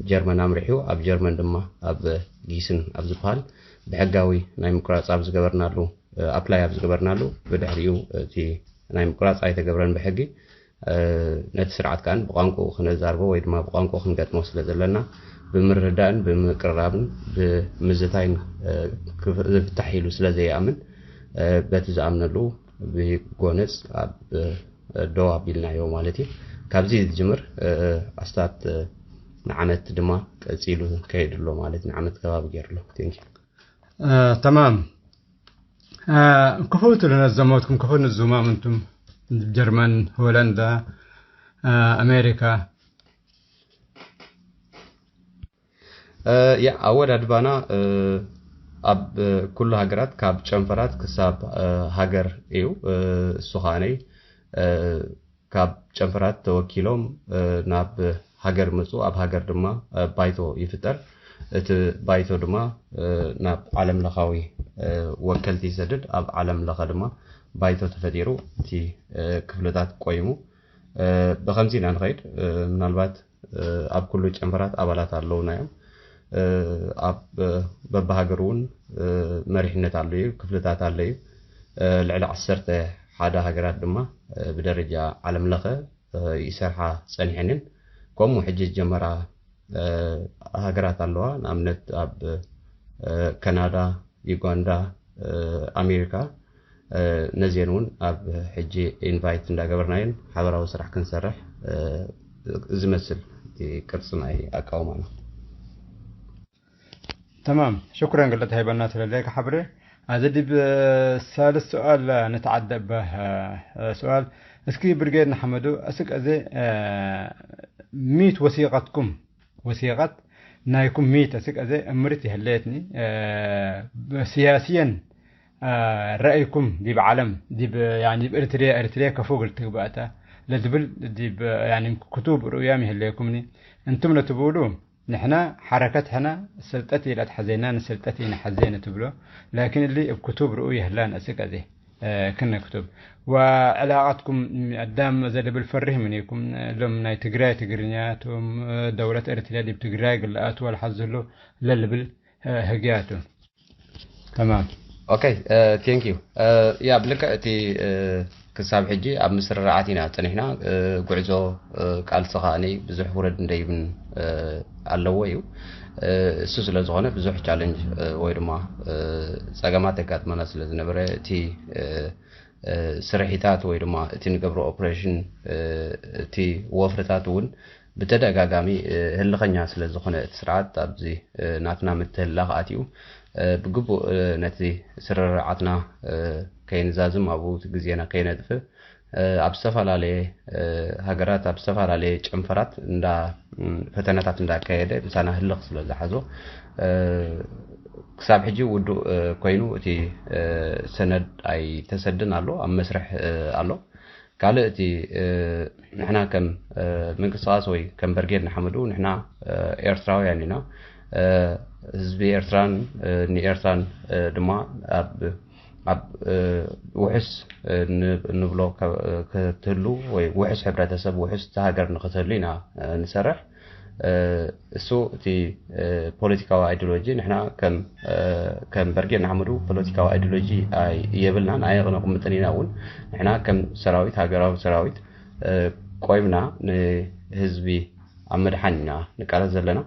ጀርመን ኣምሪሑ። ኣብ ጀርመን ድማ ኣብ ጊስን ኣብ ዝበሃል ብሕጋዊ ናይ ምቁራጽ ኣብ ዝገበርናሉ፣ እ፣ ኣፕላይ ኣብ ዝገበርናሉ፣ ብድሕሪኡ እቲ ናይ ምቁራጽ ኣይተገብረን ብሕጊ። እ፣ ነቲ ስርዓት ከኣ ብቋንቋኡ ክነዛርቦ ወይ ድማ ብቋንቋኡ ክንገጥሞ ስለ ዘለና፣ ብምርዳእን ብምቅርራብን ብምዝታይን፣ እ፣ ክፍ-፣ ዝፍታሕ ኢሉ ስለ ዘይኣምን፣ እ፣ በቲ ዝኣምነሉ ብጎነጽ ኣብ፣ እ፣ ደው ኣቢልናዮ ማለት እዩ። ካብዚ ዝጅምር፣ እ፣ ኣስታት፣ እ፣ ንዓመት ድማ ቀጺሉ ከይድ ኣሎ ማለት፣ ንዓመት ከባቢ ገይሩ ኣሎ። Thank you። እ፣ ተማም። እ፣ ክፉ እቱ ለነዘሞትኩም፣ ክፉ ንዙማም እንቱም፣ ጀርመን፣ ሆለንዳ፣ እ፣ ኣሜሪካ። እ፣ ያ፣ ኣወዳድባና፣ እ፣ ኣብ፣ እ፣ ኩሉ ሃገራት ካብ ጨንፈራት ክሳብ፣ እ፣ ሃገር እዩ። እ፣ እሱ ከኣነይ፣ እ፣ ካብ ጨንፈራት ተወኪሎም፣ እ፣ ናብ ሃገር ይመጹ። ኣብ ሃገር ድማ፣ እ፣ ባይቶ ይፍጠር። እቲ ባይቶ ድማ፣ እ፣ ናብ ዓለም ለኻዊ፣ እ፣ ወከልቲ ይሰድድ። ኣብ ዓለም ለኸ ድማ ባይቶ ተፈጢሩ፣ እቲ፣ እ፣ ክፍልታት ቆይሙ። እ፣ ብኸምዚ ኢና ንኸይድ። እ፣ ምናልባት፣ እ፣ ኣብ ኩሉ ጨንፈራት ኣባላት ኣለውና እዮም። እ፣ ኣብ፣ እ፣ በብሃገሩ እውን፣ እ፣ መሪሕነት ኣሎ እዩ፣ ክፍልታት ኣሎ እዩ። እ፣ ልዕሊ ዓሰርተ ሓደ ሃገራት ድማ፣ እ፣ ብደረጃ ዓለም ለኸ፣ እ፣ ይሰርሓ ጸኒሐንን፣ ከምኡ ሕጂ ዝጀመራ፣ እ፣ ሃገራት ኣለዋ። ንኣብነት ኣብ፣ እ፣ ከናዳ፣ ዩጋንዳ፣ እ፣ ኣሜሪካ፣ እ፣ ነዚአን እውን ኣብ ሕጂ ኢንቫይት እንዳገበርናየን ሓበራዊ ስራሕ ክንሰርሕ፣ እ፣ ዝመስል እቲ ቅርጺ ናይ ኣቃውማና። ተማም። ሽኩረን ገለ ተሀይበና ስለለይከ ሐብሬ። አዜ ዲብ ሳልስ ሱኣል ንትዓደ እበ ሱኣል። እስኪ ብርጌድ ንሐመዱ፣ እስክ አዜ፣ እ፣ ሚት ወሲቀትኩም፣ ወሲቀት ናይኩም ሚት እስክ አዜ እምርት ይህሌትኒ፣ እ፣ ሲያስየን፣ እ፣ ረአይኩም ዲብ ዓለም፣ ዲብ፣ ያኒ ዲብ ኤርትርየ፣ ኤርትርየ ከፎ እግል ትግበእ ተ ለትብል ዲብ፣ ያኒ ክቱብ ርኡያም ይህሌኩምኒ። እንቱም ለትቡሉ፣ ንሕነ ሐረከት ሕነ ስልጠት ኢለአትሐዜና፣ ንስልጠት ኢነሐዜ ንትብሎ፣ ላኪን እሊ እብ ክቱብ ርኡይ ህላን እስክ አዜ፣ እ፣ ክነ ክቱብ። ወዕላቀትኩም አዳም አዜ ልብል ፈሪህ ምኒኩም፣ እሎም ናይ ትግራይ ትግርኛ ቶም፣ እ፣ ደውለት ኤርትርያ ዲብ ትግራይ እግል ለአትወ ለሐዝሎ ለልብል፣ እ፣ ህግያቱ። ተማም። ኦኬ፣ እ፣ ቴንክ ዩ። እ፣ ያ፣ ብልክዕ እቲ፣ እ፣ ክሳብ ሕጂ ኣብ ምስርርዓት ኢና ጸኒሕና። እ፣ ጉዕዞ፣ እ፣ ቃልሲ ከኣኒ ብዙሕ ውረድ እንደይብን፣ እ፣ ኣለዎ እዩ። እ፣ እሱ ስለ ዝኾነ ብዙሕ ቻለንጅ፣ እ፣ ወይ ድማ፣ እ፣ ጸገማት የጋጥመና ስለ ዝነበረ እቲ፣ እ፣ እ፣ ስርሒታት ወይ ድማ እቲ ንገብሮ ኦፕሬሽን፣ እ፣ እቲ ወፍርታት እውን ብተደጋጋሚ፣ እ፣ ህልኸኛ ስለ ዝኾነ እቲ ስርዓት ኣብዚ፣ እ፣ ናትና ምትህልላኽ ኣትዩ፣ እ፣ ብግቡእ፣ እ፣ ነቲ ስርርዓትና፣ እ፣ ከይንዛዝም ኣብኡ እቲ ግዜና ከይነጥፍእ፣ እ፣ ኣብ ዝተፈላለየ፣ እ፣ ሃገራት፣ ኣብ ዝተፈላለየ ጨንፈራት እንዳ፣ ም፣ ፈተነታት እንዳካየደ ምሳና ህልኽ ስለ ዝሓዞ፣ እ፣ ክሳብ ሕጂ ውዱእ፣ እ፣ ኮይኑ እቲ፣ እ፣ ሰነድ ኣይተሰድን ኣሎ፣ ኣብ መስርሕ፣ እ፣ ኣሎ። ካልእ እቲ፣ እ፣ ንሕና ከም፣ እ፣ ምንቅስቃስ ወይ ከም በርጌድ ንሓመዱ ንሕና፣ እ፣ ኤርትራውያን ኢና። እ፣ ህዝቢ ኤርትራን፣ እ፣ ንኤርትራን፣ እ፣ ድማ ኣብ፣ ኣብ፣ እ፣ ውሑስ፣ እ፣ ን-፣ ንብሎ ከ-፣ ክትህሉ ወይ ውሑስ ሕብረተሰብ፣ ውሑስ ሃገር ንክትህሉ ኢና፣ እ፣ ንሰርሕ። እ፣ እሱ እቲ፣ እ፣ ፖለቲካዊ ኣይዲዮሎጂ ንሕና ከም፣ እ፣ ከም በርጌድ ንሓመዱ ፖለቲካዊ ኣይዲዮሎጂ ኣይ-፣ የብልናን ኣየቕንቕምጥን ኢና እውን። ንሕና ከም ሰራዊት፣ ሃገራዊ ሰራዊት፣ እ፣ ቆይምና ንህዝቢ ኣብ ምድሓን ኢና ንቃለስ ዘለና።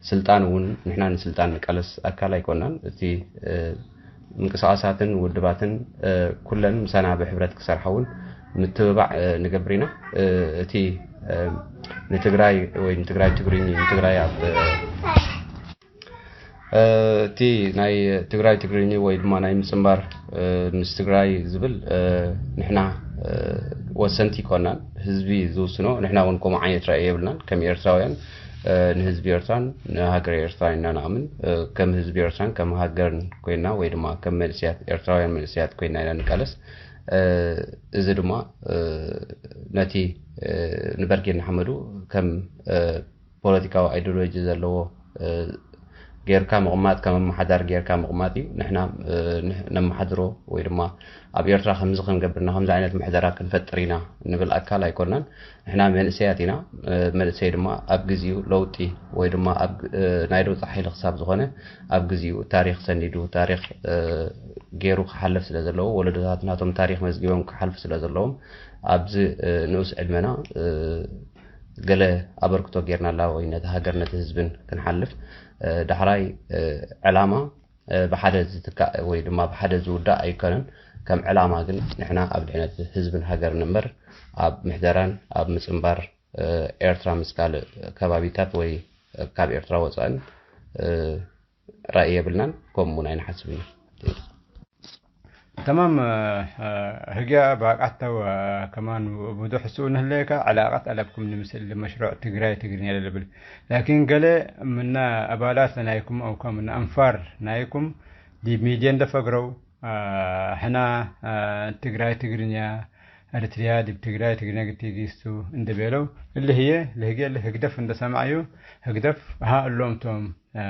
ስልጣን እውን ንሕና ንስልጣን ንቃለስ ኣካል ኣይኮናን። እቲ፣ እ፣ ምንቅስቃሳትን ውድባትን፣ እ፣ ኩለን ምሳና ብሕብረት ክሰርሓ እውን ምትብባዕ፣ እ፣ ንገብር ኢና። እ፣ እቲ፣ እ፣ ንትግራይ ወይ ንትግራይ ትግርኝ፣ ንትግራይ ኣብ፣ እ፣ እ፣ እቲ ናይ ትግራይ ትግርኝ ወይ ድማ ናይ ምጽንባር፣ እ፣ ምስ ትግራይ ዝብል፣ እ፣ ንሕና፣ እ፣ ወሰንቲ ኣይኮናን፣ ህዝቢ ዝውስኖ። ንሕና እውን ከምኡ ዓይነት ራእይ የብልናን። ከም ኤርትራውያን፣ እ፣ ንህዝቢ ኤርትራን ንሃገር ኤርትራን ኢና ንኣምን። እ፣ ከም ህዝቢ ኤርትራን ከም ሃገርን ኮይና ወይ ድማ ከም መንእሰያት፣ ኤርትራውያን መንእሰያት ኮይና ኢና ንቃለስ። እ፣ እዚ ድማ፣ እ፣ ነቲ፣ እ፣ ንበርጌድ ንሓመዱ ከም፣ እ፣ ፖለቲካዊ ኣይዲዮሎጂ ዘለዎ፣ እ፣ ጌርካ ምቕማጥ፣ ከም ኣመሓዳሪ ጌርካ ምቕማጥ እዩ። ንሕና፣ እ፣ ንሕ-፣ ነመሓድሮ ወይ ድማ ኣብ ኤርትራ ከምዚ ክንገብርና፣ ከምዚ ዓይነት ምሕደራ ክንፈጥር ኢና ንብል ኣካል ኣይኮናን። ንሕና መንእሰያት ኢና። እ፣ መንእሰይ ድማ ኣብ ግዚኡ ለውጢ ወይ ድማ ኣብ ግ-፣ እ፣ ናይ ለውጢ ሓይሊ ክሳብ ዝኾነ፣ ኣብ ግዚኡ ታሪኽ ሰኒዱ፣ ታሪኽ፣ እ፣ ጌሩ ክሓልፍ ስለ ዘለዎ፣ ወለዶታት ናቶም ታሪኽ መዝጊቦም ክሓልፉ ስለ ዘለዎም፣ ኣብዚ፣ እ፣ ንኡስ ዕድመና፣ እ፣ ገለ ኣበርክቶ ጌርናላ ወይ ነቲ ሃገር ነቲ ህዝብን ክንሓልፍ፣ እ፣ ዳሕራይ፣ እ፣ ዕላማ፣ እ፣ ብሓደ ዝትካእ ወይ ድማ ብሓደ ዝውዳእ ኣይኮነን። ከም ዕላማ ግን ንሕና ኣብ ድሕነት ህዝብን ሃገርን እምበር ኣብ ምሕደራን ኣብ ምጽንባር፣ እ፣ ኤርትራ ምስ ካልእ ከባቢታት ወይ ካብ ኤርትራ ወጻእን፣ እ፣ ራእይ የብልናን፣ ከምኡ እውን ኣይንሓስብን ኢና። ተማም፣ እ፣ ህግያ ባቃተው፣ እ፣ ከማን ብዙሕ እሱ እንህሌከ ዕላቀት አለብኩም ንምስል መሽሩዕ ትግራይ ትግርኛ ለልብል። ላኪን ገሌ ምነ አባላት ናይኩም አው ከም ምነ አንፋር ናይኩም ዲብ ሚድየ እንደ ፈግረው፣ እ፣ ሕና፣ እ፣ ትግራይ ትግርኛ፣ ኤርትርያ ዲብ ትግራይ ትግርኛ ግትጊስቱ እንደ ቤለው፣ እሊ ህዬ ለህግየ ለህግደፍ እንደ ሰምዐዩ፣ ህግደፍ፣ አሃ እሎም ቶም፣ እ፣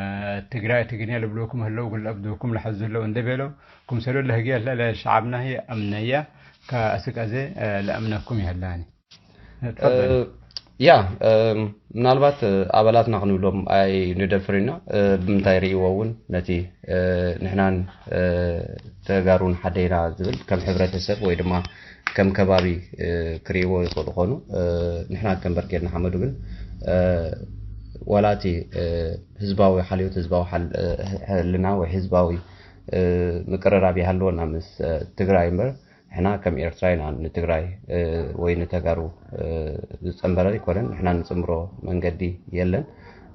ትግራይ ትግርኛ ልብሉኩም ህለው፣ እግል ለአብዱኩም ለሐዙ ህለው እንዴ ቤለው፣ ክምሰሉ ለህግየ ለሸዐብና ህይ አምነያ፣ ከአስክ አዜ፣ እ፣ ለአምነኩም ይሀላኒ። እ፣ ትፈደል። እ፣ ያ፣ እ፣ ምናልባት፣ እ፣ አባላትና ክንብሎም ኣይንደፍር ኢና፣ እ፣ ብምንታይ ርእይዎ እውን ነቲ፣ እ፣ ንሕናን፣ እ፣ ተጋሩን ሓደይና ዝብል ከም ሕብረተሰብ ወይ ድማ ከም ከባቢ፣ እ፣ ክርእይዎ ይኽእሉ ኾኑ። እ፣ ንሕና ከም በርጌድ ንሓመዱ ግን፣ እ፣ ዋላ እቲ፣ እ፣ ህዝባዊ ሓልዮት፣ ህዝባዊ ሓል-፣ እ፣ ሕልና ወይ ህዝባዊ፣ እ፣ ምቅርራብ ይሃልወና ምስ፣ እ፣ ትግራይ እምበር፣ ንሕና ከም ኤርትራ ኢና ንትግራይ፣ እ፣ ወይ ንተጋሩ፣ እ፣ ዝጸንበረ ኣይኮነን። ንሕና ንጽንብሮ መንገዲ የለን።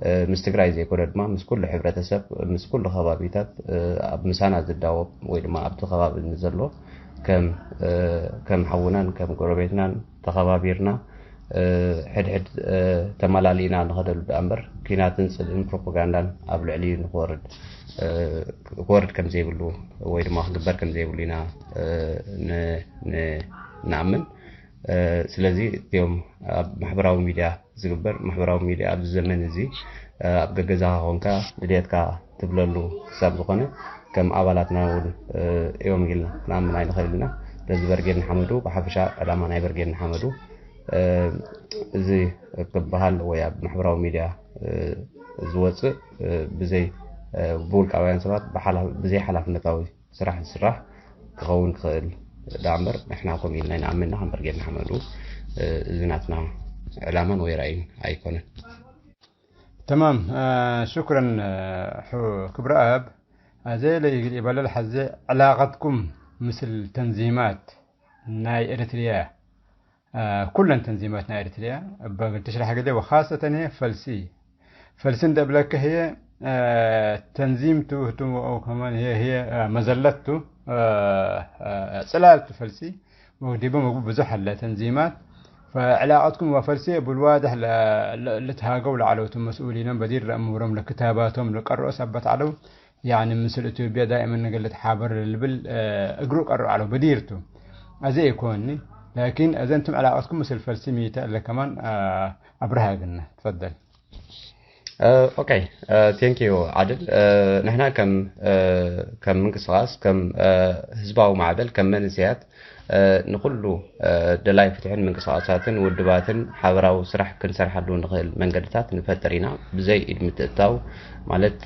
እ፣ ምስ ትግራይ ዘይኮነ ድማ ምስ ኩሉ ሕብረተሰብ፣ ምስ ኩሉ ከባቢታት፣ እ፣ ኣብ ምሳና ዝዳወብ ወይ ድማ ኣብቲ ከባቢ ንዘሎ ከም፣ እ፣ ከም ሓውናን ከም ጎረቤትናን ተኸባቢርና፣ እ፣ ሕድሕድ፣ እ፣ ተመላሊእና ንኸደሉ ደኣ እምበር፣ ኲናትን ጽልእን ፕሮፓጋንዳን ኣብ ልዕሊኡ ንክወርድ፣ እ፣ ክወርድ ከም ዘይብሉ ወይ ድማ ክግበር ከም ዘይብሉ ኢና፣ እ፣ ን-፣ ን-፣ ንኣምን። እ፣ ስለዚ እቲኦም ኣብ ማሕበራዊ ሚድያ ዝግበር፣ ማሕበራዊ ሚድያ ኣብዚ ዘመን እዚ፣ እ፣ ኣብ ገገዛኻ ኮንካ ልድየትካ ትብለሉ ክሳብ ዝኾነ፣ ከም ኣባላትና እውን፣ እ፣ እዮም ኢልና ክንኣምን ኣይንኽእል ኢና። ስለዚ በርጌድ ንሓመዱ ብሓፈሻ ዕላማ ናይ በርጌድ ንሓመዱ፣ እ፣ እዚ ክበሃል ወይ ኣብ ማሕበራዊ ሚድያ፣ እ፣ ዝወጽእ፣ እ፣ ብዘይ፣ እ፣ ብውልቃውያን ሰባት ብሓላ-፣ ብዘይ ሓላፍነታዊ ስራሕ ዝስራሕ ክኸውን ክኽእል ደኣ እምበር፣ ንሕና ከምኡ ኢልና ኣይንኣምንና። ከም በርጌድ ንሓመዱ፣ እ፣ እዚ ናትና ዕላማን ወይ ራእይን ኣይኮነን። ተማም፣ እ፣ ሽኩረን፣ እ፣ ሑ-፣ ክብረኣብ። ኣዜ ለእግል ኢበለል ሐዜ ዕላቀትኩም ምስል ተንዚማት ናይ ኤረትርያ፣ አ፣ ኩለን ተንዚማት ናይ ኤረትርያ እበ እግል ትሽረሕ ገሌ ወኻሰተን ህዬ ፈልሲ፣ ፈልሲ እንዴ እብለከ ህዬ፣ አ፣ ተንዚም ቱ ህቱ አው ከማን ህዬ፣ ህዬ፣ አ፣ መዘለት ቱ፣ አ፣ አ፣ ጽላል ቱ ፈልሲ ወዲበ ምግቡ ብዙሕ ሀለ ተንዚማት። ፈዕላቀትኩም ወፈልሲ እብ ልዋድሕ ለ-፣ ለ-፣ ልትሃገው ለዐለው ቱ መስኡሊኖም በዲር ለእሙሮም ለክታባቶም ለቀርኦ ሰበት ዐለው። ያኒ ምስል ኢትዮጵያ ዳይመን እግል ልትሓበር ለልብል፣ እ፣ እግሩ ቀርኦ ዐለው በዲር ቱ። አዜ ኢኮኒ፣ ላኪን አዜ እንቱም ዕላቀትኩም ምስል ፈልሲ ሚተ እለ ከማን፣ እ፣ አብርሃ እግልነ። ትፈደል። ኦኬ፣ ቴንክ ዩ ዓድል። ንሕና ከም፣ ከም ምንቅስቃስ፣ ከም ህዝባዊ ማዕበል፣ ከም መንእሰያት፣ ንኩሉ ደላይ ፍትሕን ምንቅስቃሳትን ውድባትን ሓበራዊ ስራሕ ክንሰርሓሉ ንኽእል መንገድታት ንፈጥር ኢና። ብዘይ ኢድ ምትእትታው ማለት፣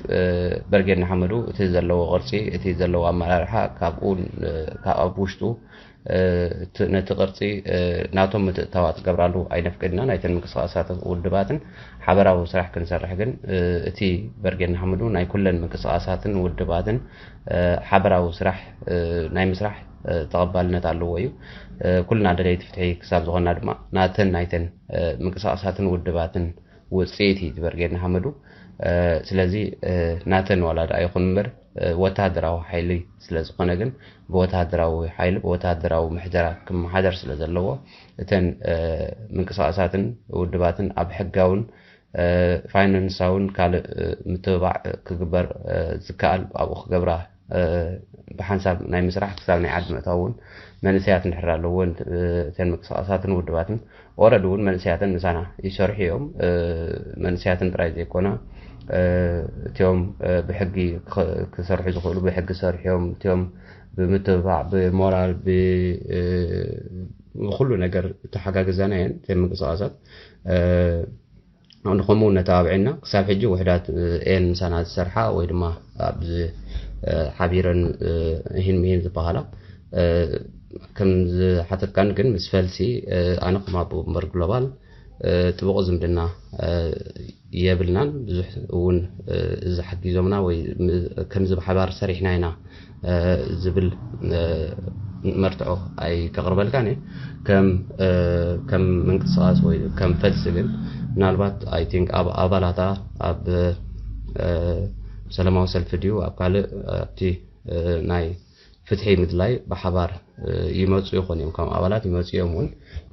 በርጌድ ንሓመዱ እቲ ዘለዎ ቅርጺ፣ እቲ ዘለዎ ኣመራርሓ ካብኡ፣ ካብ ኣብ ውሽጡ እ፣ እቲ፣ ነቲ ቅርጺ፣ እ፣ ናቶም ምትእትታው ትገብራሉ ኣይነፍቅድና። ናይተን ምንቅስቃሳትን ውድባትን ሓበራዊ ስራሕ ክንሰርሕ ግን፣ እ፣ እቲ በርጌድ ንሓመዱ ናይ ኩለን ምንቅስቃሳትን ውድባትን፣ እ፣ ሓበራዊ ስራሕ፣ እ፣ ናይ ምስራሕ፣ እ፣ ተቐባልነት ኣለዎ እዩ። እ፣ ኩልና ደለይቲ ፍትሒ ክሳብ ዝኾንና ድማ ናተን ናይተን፣ እ፣ ምንቅስቃሳትን ውድባትን ውጽኢት እዩ እቲ በርጌድ ንሓመዱ። እ፣ ስለዚ፣ እ፣ ናተን ዋላ ደኣ ይኹን እምበር፣ እ፣ ወተሃደራዊ ሓይሊ ስለ ዝኾነ ግን፣ ብወተሃደራዊ ሓይሊ፣ ብወተሃደራዊ ምሕደራ ክመሓደር ስለ ዘለዎ፣ እተን፣ እ፣ ምንቅስቃሳትን ውድባትን ኣብ ሕጋውን፣ እ፣ ፋይናንሳውን ካልእ፣ እ፣ ምትብባዕ ክግበር፣ እ፣ ዝከኣል ኣብኡ ክገብራ እ፣ ብሓንሳብ ናይ ምስራሕ ክሳብ ናይ ዓዲ ምእታው እውን መንእሰያት እንድሕር ኣለዎ፣ እ፣ እተን ምንቅስቃሳትን ውድባትን ኦረዲ እውን መንእሰያትን ምሳና ይሰርሑ እዮም። እ፣ መንእሰያትን ጥራይ ዘይኮና፣ እ፣ እቲኦም፣ እ፣ ብሕጊ ክኸ-፣ ክሰርሑ ዝኽእሉ ብሕጊ ሰርሑ እዮም። እቲኦም ብምትብባዕ፣ ብሞራል፣ ብ-፣ እ፣ ብኩሉ ነገር እተሓጋግዛና እየን እተን ምንቅስቃሳት። እ፣ ንከምኡ ነተባብዐና ክሳብ ሕጂ ውሕዳት፣ እ፣ እየን ምሳና ዝሰርሓ ወይ ድማ ኣብዚ፣ እ፣ ሓቢረን፣ እ፣ እሂን ምሂን ዝበሃላ፣ እ፣ ከም ዝሓተትካኒ ግን ምስ ፈልሲ፣ እ፣ ኣነ ከም ኣቦ ወንበር ግሎባል፣ እ፣ ጥቡቕ ዝምድና፣ እ፣ የብልናን። ብዙሕ እውን፣ እ፣ እዚ ሓጊዞምና ወይ ም-፣ ከምዚ ብሓባር ሰሪሕና ኢና እ፣ ዝብል፣ እ፣ መርትዖ ኣይከቕርበልካን እየ። ከም፣ እ፣ ከም ምንቅስቃስ ወይ ከም ፈልሲ ግን ምናልባት፣ I think፣ ኣብ ኣባላታ ኣብ፣ እ፣ ሰላማዊ ሰልፊ ድዩ ኣብ ካልእ ኣብቲ፣ እ፣ ናይ ፍትሒ ምድላይ ብሓባር፣ እ፣ ይመጹ ይኾን እዮም። ከም ኣባላት ይመጹ እዮም እውን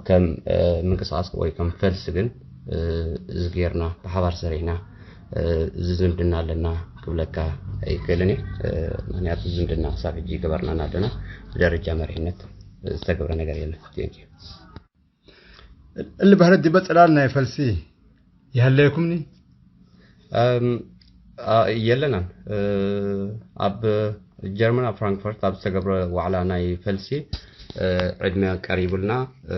ከም፣ እ፣ ምንቅስቃስ ወይ ከም ፈልሲ ግን፣ እ፣ እዚ ጌርና ብሓባር ሰሪሕና፣ እ፣ እዚ ዝምድና ኣለና ክብለካ ኣይክእልን እየ። እ፣ ምክንያቱ ዝምድና ክሳብ ሕጂ ይገበርናና ኣለና። ብደረጃ መሪሕነት ዝተገብረ ነገር የለን። Thank you። እሊ ባህረት ዲበ ጽላል ናይ ፈልሲ ይሀለየኩምኒ? እም፣ አ፣ የለናን። እ፣ ኣብ ጀርመን፣ ኣብ ፍራንክፈርት ኣብ ዝተገብረ ዋዕላ ናይ ፈልሲ፣ እ፣ ዕድመ ቀሪቡልና፣ እ፣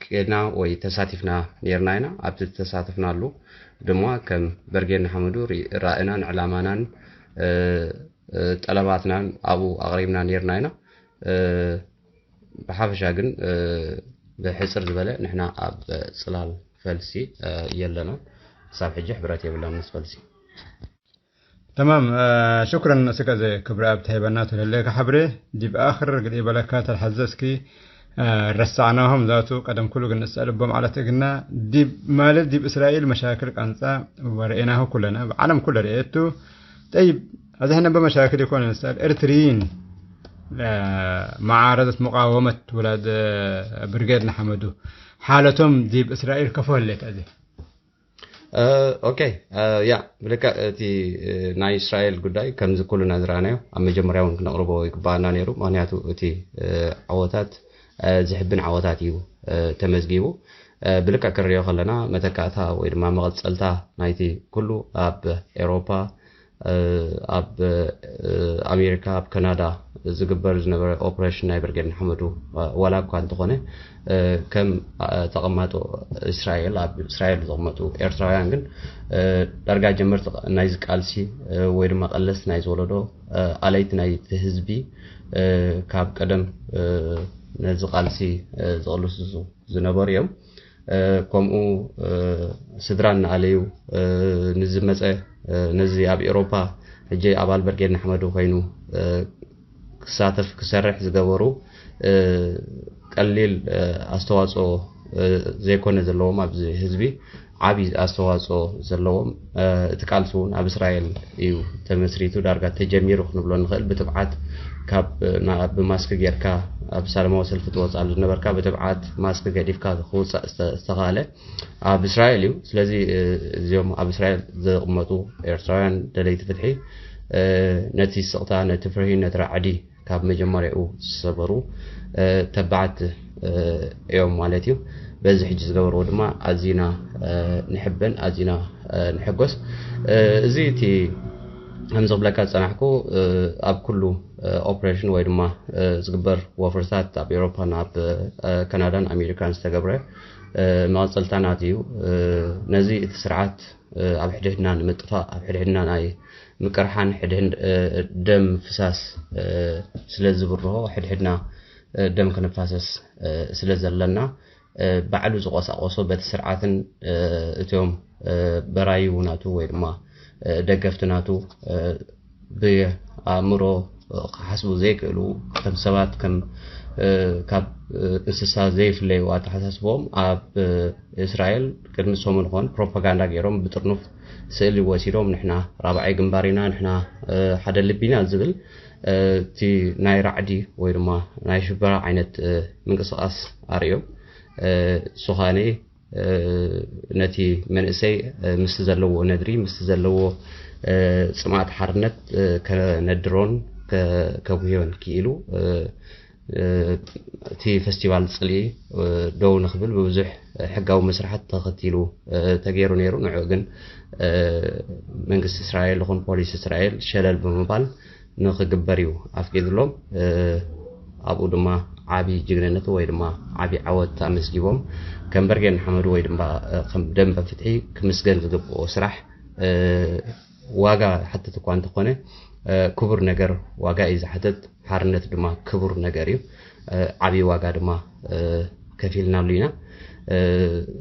ኬድና ወይ ተሳቲፍና ኔርና ኢና። ኣብቲ ዝተሳተፍናሉ ድማ ከም በርጌድ ንሓመዱ ሪ-፣ ራእናን ዕላማናን፣ እ፣ እ፣ ጠለባትናን ኣብኡ ኣቕሪብና ኔርና ኢና። እ፣ ብሓፈሻ ግን፣ እ፣ ብሕጽር ዝበለ ንሕና ኣብ ጽላል ፈልሲ፣ እ፣ የለናን። ክሳብ ሕጂ ሕብረት የብላን ምስ ፈልሲ። ተማም፣ እ፣ ሽክረን እስከ ዘ ክብረ ኣብ ተሀይበና ቱ ለህሌከ ሐብሬ። ዲብ ኣክር እግል ኢበለካ ተልሐዘ እስኪ፣ እ፣ ረሳዕናሆም ዛቱ ቀደም ኩሉ እግል ንሰአል እቦም ዐለት እግልና። ዲብ ማለት ዲብ እስራኤል መሻክል ቀንጸ ወረኤናሁ ኩለነ፣ እብ ዐለም ኩለ ረኤቱ። ጠይብ፣ አዜ ሕነ እበ መሻክል ኢኮን ንሰአል፣ ኤርትርይን፣ እ፣ መዓረደት ሙቃወመት ውላድ፣ እ፣ ብርጌድ ንሐመዱ፣ ሓለቶም ዲብ እስራኤል ከፎ ህሌት አዜ? እ፣ ኦኬ፣ እ፣ ያ፣ ብልክዕ እቲ፣ እ፣ ናይ እስራኤል ጉዳይ ከምዚ ኩልና ዝረኣናዮ ኣብ መጀመርያ እውን ክነቕርቦ ይግበኣና ነይሩ። ምኽንያቱ እቲ፣ እ፣ ዓወታት፣ እ፣ ዝሕብን ዓወታት እዩ፣ እ፣ ተመዝጊቡ። እ፣ ብልክዕ ክንሪኦ ከለና መተካእታ ወይ ድማ መቐጸልታ ናይቲ ኩሉ ኣብ ኤውሮፓ፣ እ፣ ኣብ፣ እ፣ ኣሜሪካ፣ ኣብ ካናዳ ዝግበር ዝነበረ ኦፕሬሽን ናይ ብርጌድ ንሓመዱ፣ እ፣ ዋላ እኳ እንተኾነ፣ እ፣ ከም፣ እ፣ ተቐማጦ እስራኤል፣ ኣብ እስራኤል ዝቕመጡ ኤርትራውያን ግን፣ እ፣ ዳርጋ ጀመርቲ ናይዚ ቃልሲ፣ እ፣ ወይ ድማ ቀለስቲ ናይዚ ወለዶ፣ እ፣ ኣለይቲ ናይቲ ህዝቢ፣ እ፣ ካብ ቀደም፣ እ፣ ነዚ ቃልሲ፣ እ፣ ዝቕልስሱ ዝነበሩ እዮም። እ፣ ከምኡ፣ እ፣ ስድራ እናኣለዩ፣ እ፣ ንዝመጸ፣ እ፣ ነዚ ኣብ ኤውሮፓ ሕጂ ኣባል በርጌድ ንሓመዱ ኮይኑ፣ እ፣ ክሳተፍ ክሰርሕ ዝገበሩ፣ እ፣ ቀሊል፣ እ፣ ኣስተዋጽኦ፣ እ፣ ዘይኮነ ዘለዎም ኣብዚ ህዝቢ ዓቢ ኣስተዋጽኦ ዘለዎም። እ፣ እቲ ቃልሲ እውን ኣብ እስራኤል እዩ ተመስሪቱ፣ ዳርጋ ተጀሚሩ ክንብሎ ንኽእል። ብትብዓት ካብ፣ እ፣ ና-፣ ብማስክ ጌርካ ኣብ ሰላማዊ ሰልፊ ትወጽእ ለነበርካ ብትብዓት ማስክ ገዲፍካ ክውጸእ እተ-፣ እተኻእለ ኣብ እስራኤል እዩ። ስለዚ፣ እ፣ እዚኦም ኣብ እስራኤል ዝቕመጡ ኤርትራውያን ደለይቲ ፍትሒ፣ እ፣ ነቲ ስቕታ፣ ነቲ ፍርሂ፣ ነቲ ራዕዲ ካብ መጀመርያኡ ዝሰበሩ፣ እ፣ ተባዓት፣ እ፣ እዮም ማለት እዩ። በዚ ሕጂ ዝገበርዎ ድማ ኣዚና፣ እ፣ ንሕበን፣ ኣዚና፣ እ፣ ንሕጎስ። እ፣ እዚ እቲ ከምዚ ክብለካ ዝጸናሕኩ፣ እ፣ ኣብ ኩሉ፣ እ፣ ኦፕሬሽን ወይ ድማ፣ እ፣ ዝግበር ወፍርታት ኣብ ኤውሮፓን ኣብ፣ እ፣ ካናዳን ኣሜሪካን ዝተገብረ፣ እ፣ መቐጸልታ ናቱ እዩ። እ፣ ነዚ እቲ ስርዓት፣ እ፣ ኣብ ሕድሕድና ንምጥፋእ፣ ኣብ ሕድሕድና ናይ ምቅርሓን ሕድሕድ፣ እ፣ ደም ፍሳስ፣ እ፣ ስለ ዝብርሆ፣ ሕድሕድና፣ እ፣ ደም ክንፋሰስ፣ እ፣ ስለ ዘለና፣ እ፣ ባዕሉ ዝቆሳቆሶ በቲ ስርዓትን፣ እ፣ እቶም፣ እ፣ በራዩ ናቱ ወይ ድማ፣ እ፣ ደገፍቲ ናቱ፣ እ፣ ብኣእምሮ፣ እ፣ ክሓስቡ ዘይክእሉ፣ ከም ሰባት፣ ከም፣ እ፣ ካብ፣ እ፣ እንስሳ ዘይፍለዩ ኣተሓሳስቦም ኣብ፣ እ፣ እስራኤል ቅድሚ ሰሙን ኾን ፕሮፓጋንዳ ገይሮም ብጥርኑፍ ስእሊ ወሲዶም፣ "ንሕና ራብዓይ ግንባር ኢና፣ ንሕና፣ እ፣ ሓደ ልቢ ኢና" ዝብል፣ እ፣ እቲ ናይ ራዕዲ ወይ ድማ ናይ ሽበራ ዓይነት፣ እ፣ ምንቅስቃስ ኣርእዮም። እ፣ እሱ ኻነ፣ እ፣ ነቲ መንእሰይ፣ እ፣ ምስቲ ዘለዎ ነድሪ፣ ምስቲ ዘለዎ፣ እ፣ ጽምኣት ሓርነት፣ እ፣ ከነድሮን ከ-፣ ከጉህዮን ክኢሉ፣ እ፣ እ፣ እቲ ፈስቲቫል ጽልኢ፣ እ፣ ደው ንክብል ብብዙሕ ሕጋዊ መስርሓት ተኸቲሉ፣ እ፣ ተገይሩ ነይሩ። ንዑ ግን፣ እ፣ መንግስቲ እስራኤል ይኹን ፖሊስ እስራኤል ሸለል ብምባል ንክግበር እዩ ኣፍቂድሎም። እ፣ ኣብኡ ድማ ዓቢ ጅግንነት ወይ ድማ ዓቢ ዓወት ኣመስጊቦም። ከም በርጌድ ንሓመዱ ወይ ድማ፣ እ፣ ከም ደንበ ፍትሒ ክምስገን ዝግብኦ ስራሕ፣ እ፣ ዋጋ ይሓትት እኳ እንተኾነ፣ እ፣ ክቡር ነገር ዋጋ እዩ ዝሓትት። ሓርነት ድማ ክቡር ነገር እዩ። እ፣ ዓቢ ዋጋ ድማ፣ እ፣ ከፊልናሉ ኢና። እ፣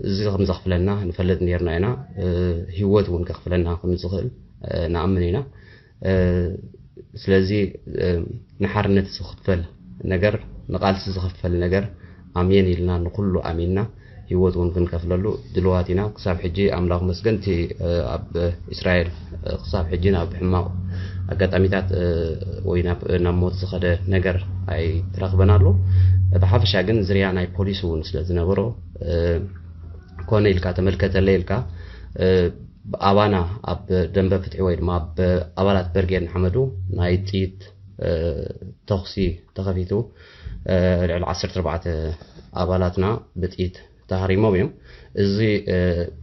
እዚ ከም ዘኽፍለና ንፈልጥ ነርና ኢና። እ፣ ህይወት እውን ከኽፍለና ከም ዝኽእል፣ እ፣ ንኣምን ኢና። እ፣ ስለዚ፣ እ፣ ንሓርነት ዝኽፈል ነገር፣ ንቃልሲ ዝኽፈል ነገር ኣምየን ኢልና ንኹሉ ኣሚንና ህይወት እውን ክንከፍለሉ ድልዋት ኢና። ክሳብ ሕጂ ኣምላኽ መስገን እቲ፣ እ፣ ኣብ እስራኤል፣ እ፣ ክሳብ ሕጂ ናብ ሕማቕ ኣጋጣሚታት፣ እ፣ ወይ ናብ፣ ናብ ሞት ዝኸደ ነገር ኣይትረኽበን ኣሎ። ብሓፈሻ ግን ዝርያ ናይ ፖሊስ እውን ስለ ዝነበሮ፣ እ፣ ኮነ ኢልካ ተመልከተለ ኢልካ፣ እ፣ ኣባና ኣብ ደንበ ፍትሒ ወይ ድማ ኣብ ኣባላት በርጌድ ንሓመዱ ናይ ጥይት፣ እ፣ ተኹሲ ተኸፊቱ፣ እ፣ ልዕሊ ዓሰርተ ኣርባዕተ ኣባላትና ብጥይት ተሃሪሞም እዮም። እዚ፣ እ፣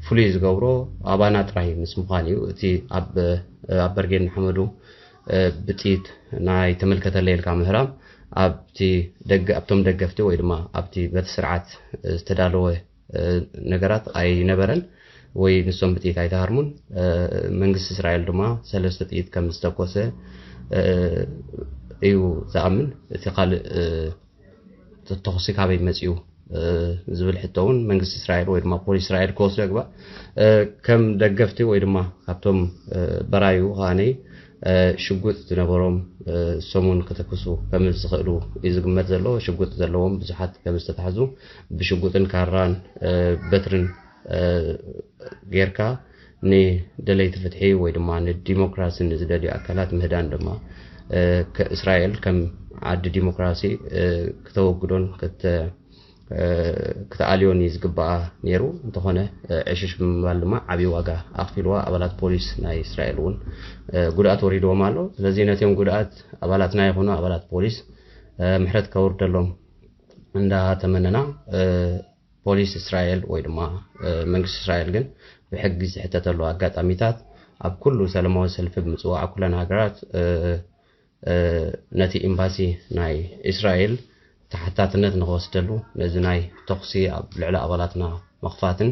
ፍሉይ ዝገብሮ ኣባና ጥራይ ምስ ምዃን እዩ። እቲ ኣብ፣ እ፣ ኣብ በርጌድ ንሓመዱ፣ እ፣ ብጥይት ናይ ተመልከተለ ኢልካ ምህራም ኣብቲ ደገ-፣ ኣብቶም ደገፍቲ ወይ ድማ ኣብቲ በቲ ስርዓት ዝተዳለወ፣ እ፣ ነገራት ኣይነበረን ወይ ንሶም ብጥይት ኣይተሃርሙን። እ፣ መንግስቲ እስራኤል ድማ ሰለስተ ጥይት ከም ዝተኮሰ፣ እ፣ እዩ ዝኣምን። እቲ ካልእ፣ እ፣ ተኹሲ ካበይ መጽኡ፣ እ፣ ዝብል ሕቶ እውን መንግስቲ እስራኤል ወይ ድማ ፖሊስ እስራኤል ክወስዶ ይግባእ። እ፣ ከም ደገፍቲ ወይ ድማ ካብቶም፣ እ፣ በራዩ ኻነይ፣ እ፣ ሽጉጥ ዝነበሮም፣ እ፣ ሰሙን ከተክሱ ከም ዝኽእሉ እዩ ዝግመት ዘሎ። ሽጉጥ ዘለዎም ብዙሓት ከም ዝተታሕዙ፣ ብሽጉጥን ካራን፣ እ፣ በትርን፣ እ፣ ጌርካ ንደለይቲ ፍትሒ ወይ ድማ ንዲሞክራሲ ንዝደልዩ ኣካላት ምህዳን ድማ፣ እ፣ ከ-፣ እስራኤል ከም ዓዲ ዲሞክራሲ፣ እ፣ ክተወግዶን ክተ-፣ እ፣ ክትኣልዮን እዩ ዝግበኣ ነይሩ። እንተኾነ፣ እ፣ ዕሽሽ ብምባል ድማ ዓብዪ ዋጋ ኣኽፊልዋ። ኣባላት ፖሊስ ናይ እስራኤል እውን፣ እ፣ ጉድኣት ወሪድዎም ኣሎ። ስለዚ ነቲኦም ጉድኣት ኣባላትና ይኹኑ ኣባላት ፖሊስ፣ እ፣ ምሕረት ከውርደሎም እንዳተመነና፣ እ፣ ፖሊስ እስራኤል ወይ ድማ፣ እ፣ መንግስቲ እስራኤል ግን ብሕጊ ዝሕተተሉ ኣጋጣሚታት ኣብ ኩሉ ሰላማዊ ሰልፊ ብምጽዋዕ ኣብ ኩለን ሃገራት፣ እ፣ እ፣ ነቲ ኤምባሲ ናይ እስራኤል ተሓታትነት ንኽወስደሉ፣ ነዚ ናይ ተኹሲ ኣብ ልዕሊ ኣባላትና ምኽፋትን፣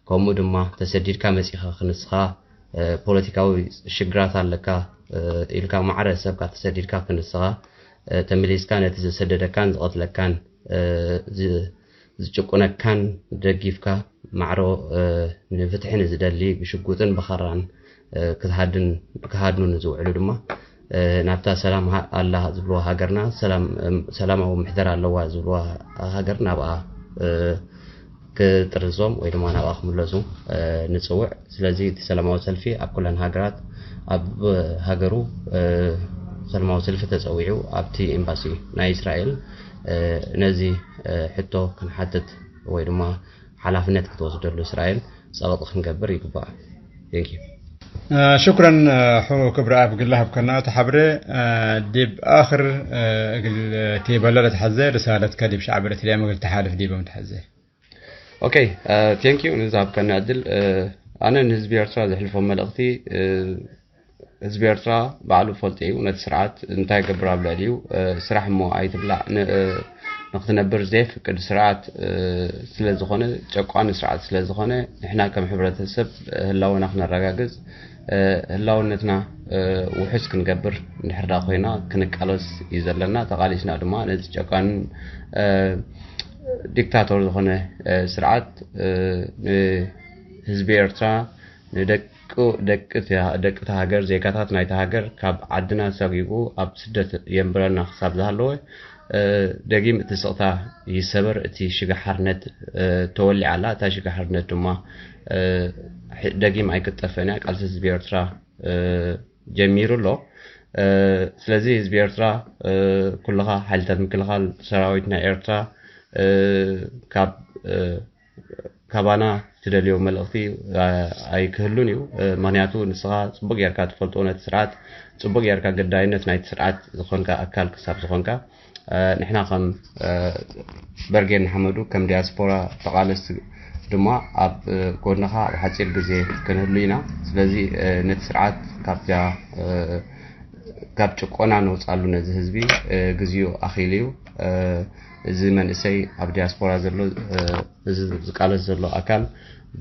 ከምኡ ድማ ተሰዲድካ መጺኻ ክንስኻ፣ እ፣ ፖለቲካዊ ሽግራት ኣለካ፣ እ፣ ኢልካ ማዕረ ሰብካ ተሰዲድካ ክንስኻ፣ እ፣ ተመሊስካ ነቲ ዘሰደደካን ዝቐትለካን፣ እ፣ ዝ-፣ ዝጭቁነካን ደጊፍካ ማዕሮ፣ እ፣ ንፍትሒ ንዝደሊ ብሽጉጥን ብኻራን፣ እ፣ ክትሃድን፣ ክሃድኑ ንዝውዕሉ ድማ፣ እ፣ ናብታ ሰላም ሃ-፣ ኣላ ዝብልዋ ሃገርና፣ ሰላም፣ እም፣ ሰላማዊ ምሕደራ ኣለዋ ዝብልዋ ሃገር ናብኣ፣ እ፣ ክጥርዞም ወይ ድማ ናብኣ ክምለሱ፣ እ፣ ንጽውዕ። ስለዚ እቲ ሰላማዊ ሰልፊ ኣብ ኩለን ሃገራት፣ ኣብ ሃገሩ፣ እ፣ ሰላማዊ ሰልፊ ተጸዊዑ ኣብቲ ኤምባሲ ናይ እስራኤል እ፣ ነዚ፣ እ፣ ሕቶ ክንሓትት ወይ ድማ ሓላፍነት ክትወስደሉ እስራኤል ጸቕጥ ክንገብር ይግባእ። Thank you። እ፣ ሽኩረን፣ እ፣ ሕቡብ ክብረኣብ እግል ለሀብከና እቱ ሐብሬ። እ፣ ዲብ ኣክር፣ እ፣ እግል ቲበለ ለትሐዜ ርሳለትከ ዲብ ሸዕብ ኤረትርያም እግል ተሓልፍ ዲቦም ተሐዜ። ኦኬ፣ እ፣ thank you ንዝሃብከኒ ዕድል። እ፣ ኣነ ንህዝቢ ኤርትራ ዘሕልፎ መልእኽቲ፣ እ፣ ህዝቢ ኤርትራ ባዕሉ ፈልጡ እዩ። ነቲ ስርዓት እንታይ ይገብር ኣብ ልዕሊኡ፣ እ፣ ስራሕ እሞ ኣይትብላዕ ን-፣ እ፣ ንክትነብር ዘይፍቅድ ስርዓት፣ እ፣ ስለ ዝኾነ፣ ጨቋኒ ስርዓት ስለ ዝኾነ፣ ንሕና ከም ሕብረተሰብ ህላወና ክነረጋግጽ፣ እ፣ ህላውነትና፣ እ፣ ውሑስ ክንገብር እንድሕር ደኣ ኮይና ክንቃለስ እዩ ዘለና። ተቃሊስና ድማ ነዚ ጨቋንን፣ እ፣ ዲክታቶር ዝኾነ፣ እ፣ ስርዓት፣ እ፣ ንህዝቢ ኤርትራ፣ ንደቁ፣ ደቂ እቲ፣ ደቂ እታ ሃገር፣ ዜጋታት ናይታ ሃገር ካብ ዓድና ሰጊጉ ኣብ ስደት የንብረና ክሳብ ዝሃለወ፣ እ፣ ደጊም እቲ ስቕታ ይሰበር፣ እቲ ሽግሓርነት፣ እ፣ ተወሊዓ ኣላ። እታ ሽግሓርነት ድማ፣ እ፣ ሕ-፣ ደጊም ኣይክትጠፍእን እያ። ቃልሲ ህዝቢ ኤርትራ፣ እ፣ ጀሚሩ ኣሎ። እ፣ ስለዚ ህዝቢ ኤርትራ፣ እ፣ ኩልኻ ሓይልታት ምክልኻል ሰራዊት ናይ ኤርትራ፣ እ፣ ካብ፣ እ፣ ካባና ትደልዮ መልእኽቲ፣ እ፣ ኣይክህሉን እዩ። እ፣ ምኽንያቱ ንስኻ ጽቡቅ ጌርካ ትፈልጦ ነቲ ስርዓት፣ ጽቡቅ ጌርካ ግዳይነት ናይቲ ስርዓት ዝኾንካ ኣካል ክሳብ ዝኾንካ፣ እ፣ ንሕና ከም፣ እ፣ በርጌድ ንሓመዱ ከም ዲያስፖራ ተቓለስቲ ድማ ኣብ፣ እ፣ ጎንኻ ኣብ ሓጺር ግዜ ክንህሉ ኢና። ስለዚ፣ እ፣ ነቲ ስርዓት ካብዚኣ፣ እ፣ ካብ ጭቆና ነውጻሉ ነዚ ህዝቢ፣ እ፣ ግዜኡ ኣኺሉ እዩ። እ፣ እዚ መንእሰይ ኣብ ዲያስፖራ ዘሎ፣ እ፣ እዚ ዝቃለስ ዘሎ ኣካል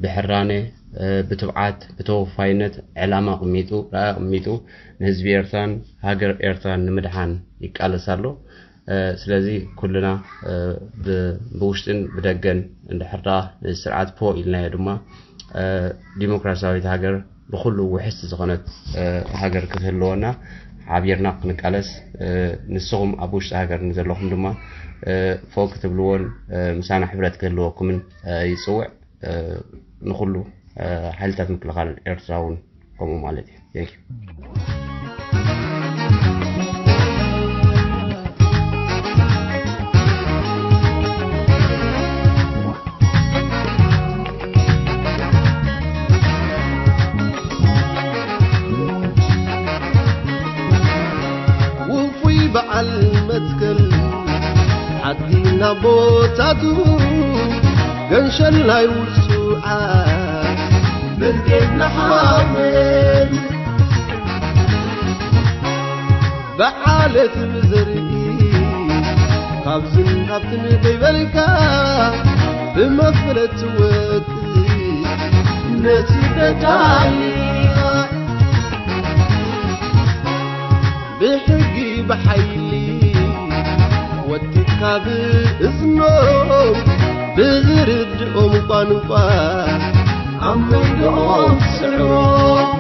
ብሕራነ፣ እ፣ ብትብዓት፣ ብተወፋይነት ዕላማ ኣቕሚጡ፣ ራእይ ኣቕሚጡ ንህዝቢ ኤርትራን ሃገር ኤርትራን ንምድሓን ይቃለስ ኣሎ። እ፣ ስለዚ ኩልና፣ እ፣ ብ-፣ ብውሽጥን ብደገን እንድሕር ደኣ ነዚ ስርዓት ፖ ኢልናዮ ድማ፣ እ፣ ዲሞክራሲያዊት ሃገር ብኩሉ ውሕስቲ ዝኾነት፣ እ፣ ሃገር ክትህልወና ሓቢርና ክንቃለስ፣ እ፣ ንስኹም ኣብ ውሽጢ ሃገር ንዘለኹም ድማ፣ እ፣ ፎእ ክትብልዎን፣ እ፣ ምሳና ሕብረት ክህልወኩምን፣ እ፣ ይጽውዕ። እ፣ ንኹሉ፣ እ፣ ሓይልታት ምክልኻል ኤርትራ እውን ከምኡ ማለት እዩ። Thank you። ውፉይ በዓል መትከል፣ ዓዲ ናብ ቦታቱ፣ ገንሸል ናይ ውጹዓት፣ ብርጌድ ንሓመዱ፣ በዓለት ብዘርኢ፣ ካብዝን ካብትን ከይበልካ፣ ብመፍለጥ ትወጽእ ነቲ ደዳሊ። ብሕጊ ብሓይሊ ወቲካ ብእዝኖም ብዝርድኦም ቋንቋ ኣብ መንጎኦም ስዕሮም።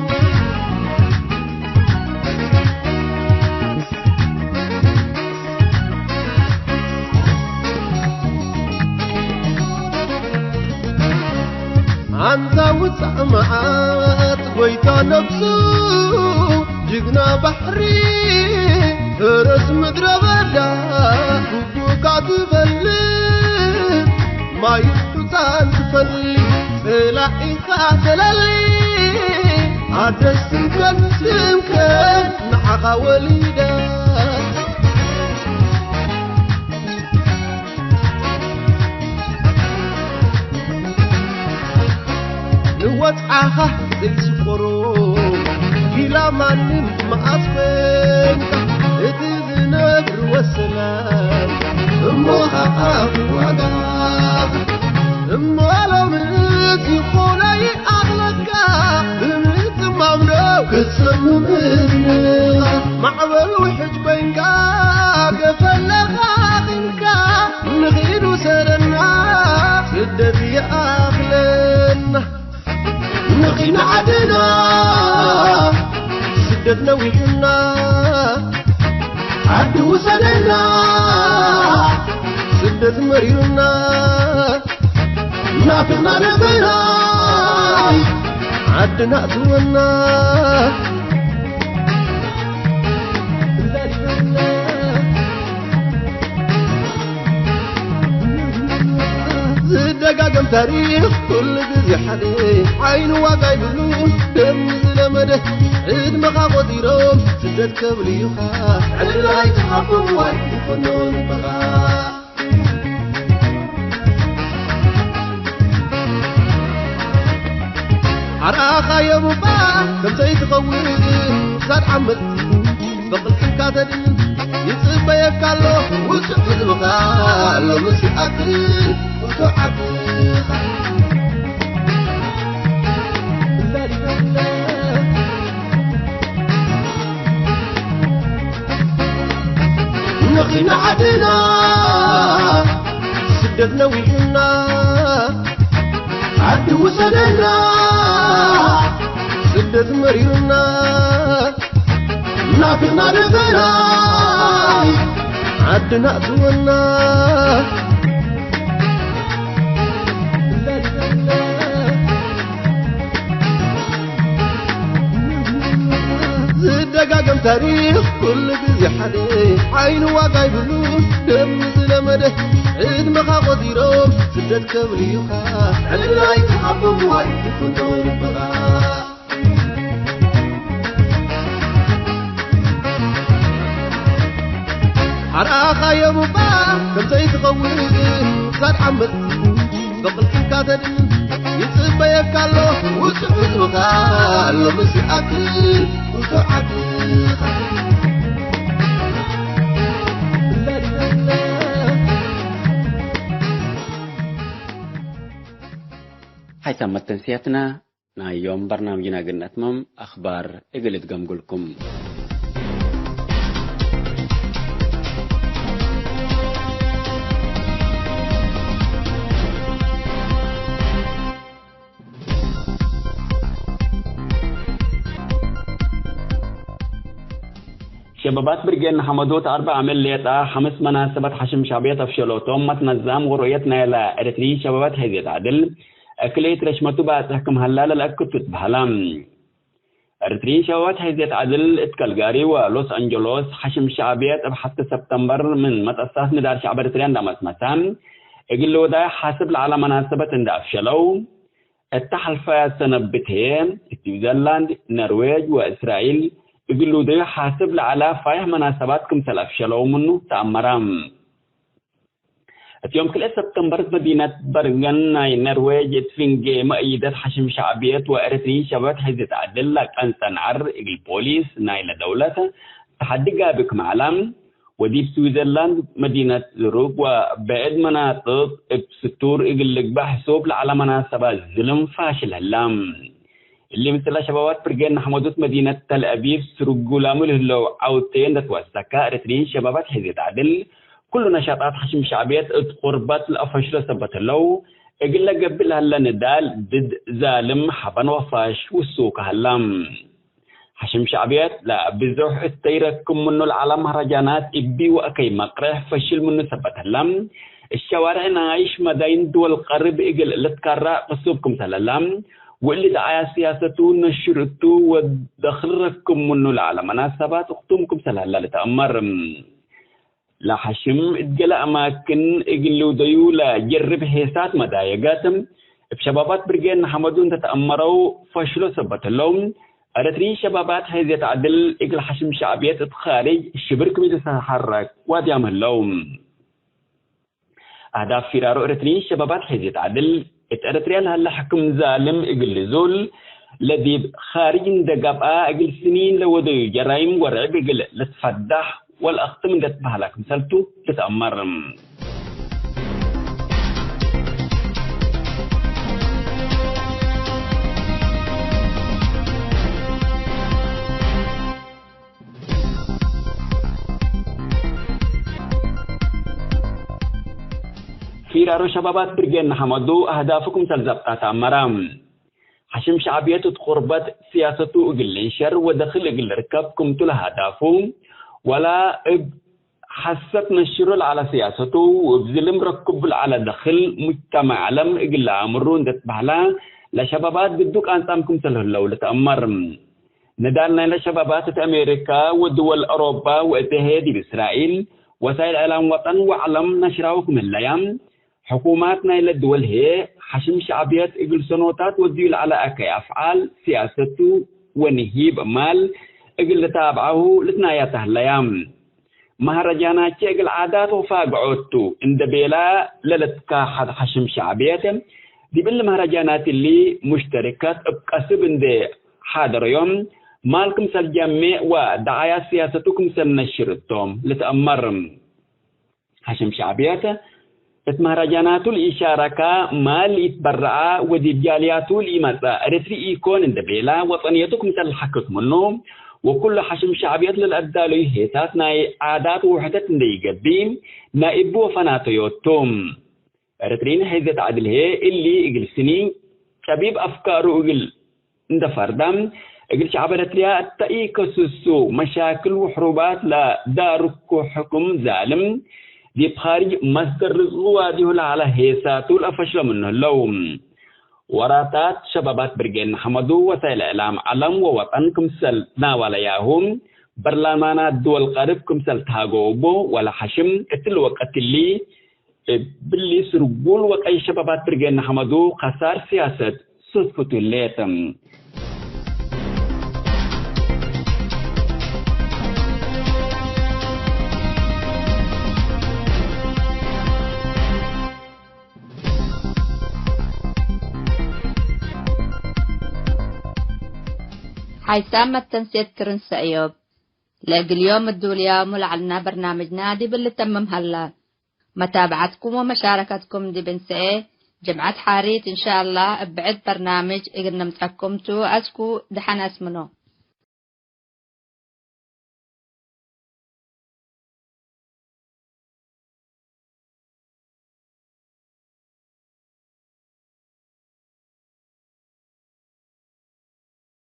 ኣንታ ውጻእ መዓት ጎይታ ነብሱ፣ ጅግና ባሕሪ ፈረስ ምድረ በዳ፣ ግቡእካ ትፈልጥ ማይ ሑጻን ትፈሊ፣ ጸላኢኻ ተላሊ፣ ኣደስ ትምከን ትምከን ንዓኻ ወሊዳ። ንወጽዓኻ ዘይስቆሮ ጊላ ማንም መኣስ ኮንካ፣ እቲ ዝነብር ወሰላም እሞ ኸኣ ዋጋ። እሞ ሎሚ ዝኾነ ይኣኽለካ፣ ብምጽማም ነው ክጽምም እዝንኻ። ማዕበል ውሕጅ ኮይንካ፣ ገፈለኻ ኺንካ፣ ንኺድ ውሰደና፣ ስደት ይኣኽለና። ንኺድ ንዓድና፣ ስደት ነዊሑና፣ ዓዲ ውሰደና፣ ስደት መሪሩና። ናፍቅና ደበና ዓድና እትወና። ጋገም ታሪኽ ኩሉ ግዜ ሓደ ዓይኑ ዋጋ ይብሉ ደም ዝለመደ ዕድመኻ ቆጺሮም ስደት ከብልዩኻ ዕድል ኣይትሓቁ ዋይ ይኾኖ ልበኻ። ኣርኣኻዮም እባ ከም ዘይትኸውን ክሳድ ዓመት በቕልጥምካ ተድን ይጽበየካ ኣሎ ውጹዕ ህዝብኻ ሎምስ ይኣክል ውጹዕ ዓድኻ። ንኺድ ንዓድና ስደት ነዊኡና ዓዲ ውሰደና ስደት መሪሩና ናፍቕና ደፈናይ ዓድና እትወና። ዝደጋገም ታሪኽ ኩሉ ግዜ ሓደ ዓይኑ ዋጋ ይብሉ ደም ዝለመደ ዕድመኻ ቆጺሮም ስደት ከብልዩኻ ዕድል ኣይትሓብም ዋይ ይፍንቶ ልብኻ። ኣርኣኻዮም እባ ከም ዘይትኸውን ክሳድ ዓመት በቕልጥምካ ተድን ይጽበየካ ኣሎ ውጹዕ ህዝብኻ ሎምስ ይኣክል ውጹዕ ዓድኻ። ሓይሳም መተንስያትና ናይ ዮም በርናምጅና እግል ነትመም፣ አኽባር እግል እትገምጉልኩም። ሸበባት ብርጌድ ንሐመዶት አርበዕ አምዕል ሌጣ ሐምስ መናሰበት ሐሽም ሸዕብየት አፍሸሎቶም መትነዛም ወሩእየት ናይለ ኤረትርዪ ሸበባት ሐይዝየት ዐድል እክሌት ረሽመቱ ባጽሕ ክም ሀላ ለለአክቱ ትበሀላ። ኤረትርዪ ሸባባት ሐይዝየት ዐድል እት ከልጋሪ ወሎስ አንጀሎስ ሐሽም ሸዕብየት እብ ሐፍተ ሰብተምበር ምን መጠሳት ንዳል ሸዕብ ኤረትርያ እንዳ መትመታ፣ እግል ልወዳይ ሐስብ ለዐለ መናሰበት እንዳ አፍሸለው፣ እተ ሐልፈያት ሰነብት ህዬ፣ ስዊዘርላንድ፣ ነርዌጅ ወእስራኤል እግል ልውደዩ ሐስብ ለዐለ ፋይሕ መናሰባት ክምሰል አፍሸለው ምኑ ተአመረ። እት ዮም ክልኤ ሰብተምበር እት መዲነት በርገን ናይ ነርዌጅ እት ፍንጌ መእይደት ሐሽም ሸዕብየት ወኤረትርዪ ሸባባት ሐይዝየት ዐድል ለቀንጸ ነዐር እግል ፖሊስ ናይለ ደውለት ተሐዲ ጋብእ ክም ዐለ፣ ወዲብ ስዊዘርላንድ መዲነት ዙሩግ ወብዕድ መናጥቅ እብ ስቱር እግል ልግበእ ሕሱብ ለዐለ መናሰባት ዝልም ፋሽል ህለ። እሊ ምስለ ሸባባት ብርጌድ ንሐመዱት መዲነት ተልአቢብ ስሩግ ጉላሙ ለህለው ዐውቴ እንደ ትወሰከ፣ ኤረትርዪን ሸባባት ሐይዝየት ዐድል፣ ኩሉ ነሻጣት ሐሽም ሸዕብየት እት ቁርበት ለአፈሽሎ ሰበት ህለው፣ እግል ለገብእ ለህለ ንዳል ድድ ዛልም ሐበን ወፋሽ ውሱከ ሀላ። ሐሽም ሸዕብየት ለብዞሕ እተይ ረክብ ምኑ ለዐለ መህረጃናት እቢ ወአከይ መቅርሕ ፈሽል ምኑ ሰበት ህለ፣ እሸዋርዕ ናይሽ መዳይን ድወል ቀርብ እግል ልትካራ ቅሱብ ክምሰል ህለ፣ ወእሊ ደዓያት ስያሰቱ ነሽር እቱ ወደክል ረክብ ምኑ ለዐለ መናሰባት እክቱም ክምሰል ሀላ ልትአመር። ለሐሽም እት ገሌ አማክን እግል ልውደዩ ለጀርብ ሔሳት መዳየጋት፣ እብ ሸባባት ብርጌድ ንሐመዱ እንተ ተአመረው ፈሽሎ ሰበት ህለው፣ ኤረትርዪ ሸባባት ሐይዝየት ዐድል እግል ሐሽም ሸዕብየት እት ካርጅ ሽብር ክም ኢልትሐረክ ዋድያም ህለው። አህዳፍ ፊራሮ ኤረትርዪ ሸባባት ሐይዝየት ዐድል፣ እት ኤረትርያ ለሀለ ሕክም ዛልም እግል ልዙል፣ ለዲብ ካርጅ እንደ ገብአ እግል ስኒን ለወደዩ ጀራይም ወርዕብ እግል ልትፈዳሕ ወለአክትም እንደ ትበሀላ ክምሰልቱ ልትአመር። ፊራሮ ሸባባት ብርጌድ ንሐመዱ አህዳፉ ክምሰል ዘብጣት አመረ። ሐሽም ሸዕብየት እት ቁርበት ስያሰቱ እግል ልንሸር ወደክል እግል ልርከብ ክምቱ ለሀዳፉ፣ ወላ እብ ሐሰት ነሽሩ ለዐለ ስያሰቱ ወእብ ዝልም ረክቡ ለዐለ ደክል ሙጅተመዕ ዐለም እግል ለአምሩ እንዴ ትበህላ፣ ለሸባባት ግዱ ቃንጻም ክምሰል ህለው ልትአመር። ንዳል ናይለ ሸባባት እት አሜሪካ ወድወል አውሮፓ ወእት ህዬ ዲብ እስራኤል ወሳይል እዕላም ወጠን ወዐለም ነሽራሁ ክም ህለያ፣ ሕኩማት ናይለ ድወል ህዬ፣ ሐሽም ሸዕብየት እግል ሰኖታት ወድዩ ለዐለ አከይ አፍዓል ሲያሰቱ ወንሂብ ማል እግል ልታብዐሁ ልትናያ ተህለያ። መሀረጃናቼ እግል ዓዳት ወፋግዖት ቱ እንደ ቤላ ለልትካሐድ ሐሽም ሸዕብየት፣ ዲብ እሊ መሀረጃናት እሊ ሙሽተሪካት እብ ቀስብ እንዴ ሓደረዮም፣ ማል ክምሰል ጀሜዕ ወደዓያት ሲያሰቱ ክምሰል ነሽር እቶም ልትአመር። ሐሽም ሸዕብየት እት መህረጃናቱ ለኢሻረካ፣ ማል ኢትበረዐ ወዲብ ጃልያቱ ለኢመጽአ ኤረትሪ ኢኮን እንዴ ቤላ፣ ወጠንየቱ ክምሰል ለሐክክ ምኑ፣ ወኩሉ ሐሽም ሸዕብየት ለለአዳለዩ ሄሳት ናይ ዓዳት ወውሕደት እንዴ ኢገብእ፣ ናይ እቡ ወፈናተዮቱ። ኤረትሪን ሐይዘት ዐድል ህዬ እሊ እግል ስኒ ጨቢብ አፍካሩ እግል እንደ ፈርዳ፣ እግል ሸዕብ ኤረትርያ እተ ኢከስሱ መሻክል ወሕሩባት ለዳርኩ ሕኩም ዛልም፣ ዲብ ኻርጅ መስደር ርዝቁ ዋዲሁ ለዐለ ሄሳቱ ለአፈሽሎ ምኑ ህለው። ወራታት ሸባባት ብርጌድ ንሐመዱ ወሳይል እዕላም ዐለም ወወጠን ክምሰል ናዋለያሁ፣ በርላማናት ድወል ቀርብ ክምሰል ተሃገው እቡ፣ ወለሐሽም እትሊ ወቀት እሊ፣ እብሊ ስርጉል ወቀይ ሸባባት ብርጌድ ንሐመዱ ከሳር ሲያሰት ሱፍቱ ሌት። ሓይሳም መተንሴት ክርን ሰእዮብ። ለእግል ዮም እዱልያሙ ለዐልና በርናምጅና ዲብ ልተምም ሀላ። መታብዐትኩም ወመሻረከትኩም ዲብ እንሰኤ ጅምዐት ሓሪት እንሻአላህ እብ ብዕድ በርናምጅ እግል ነምጸኩም ቱ። አስኩ ደሐን አስምኖ።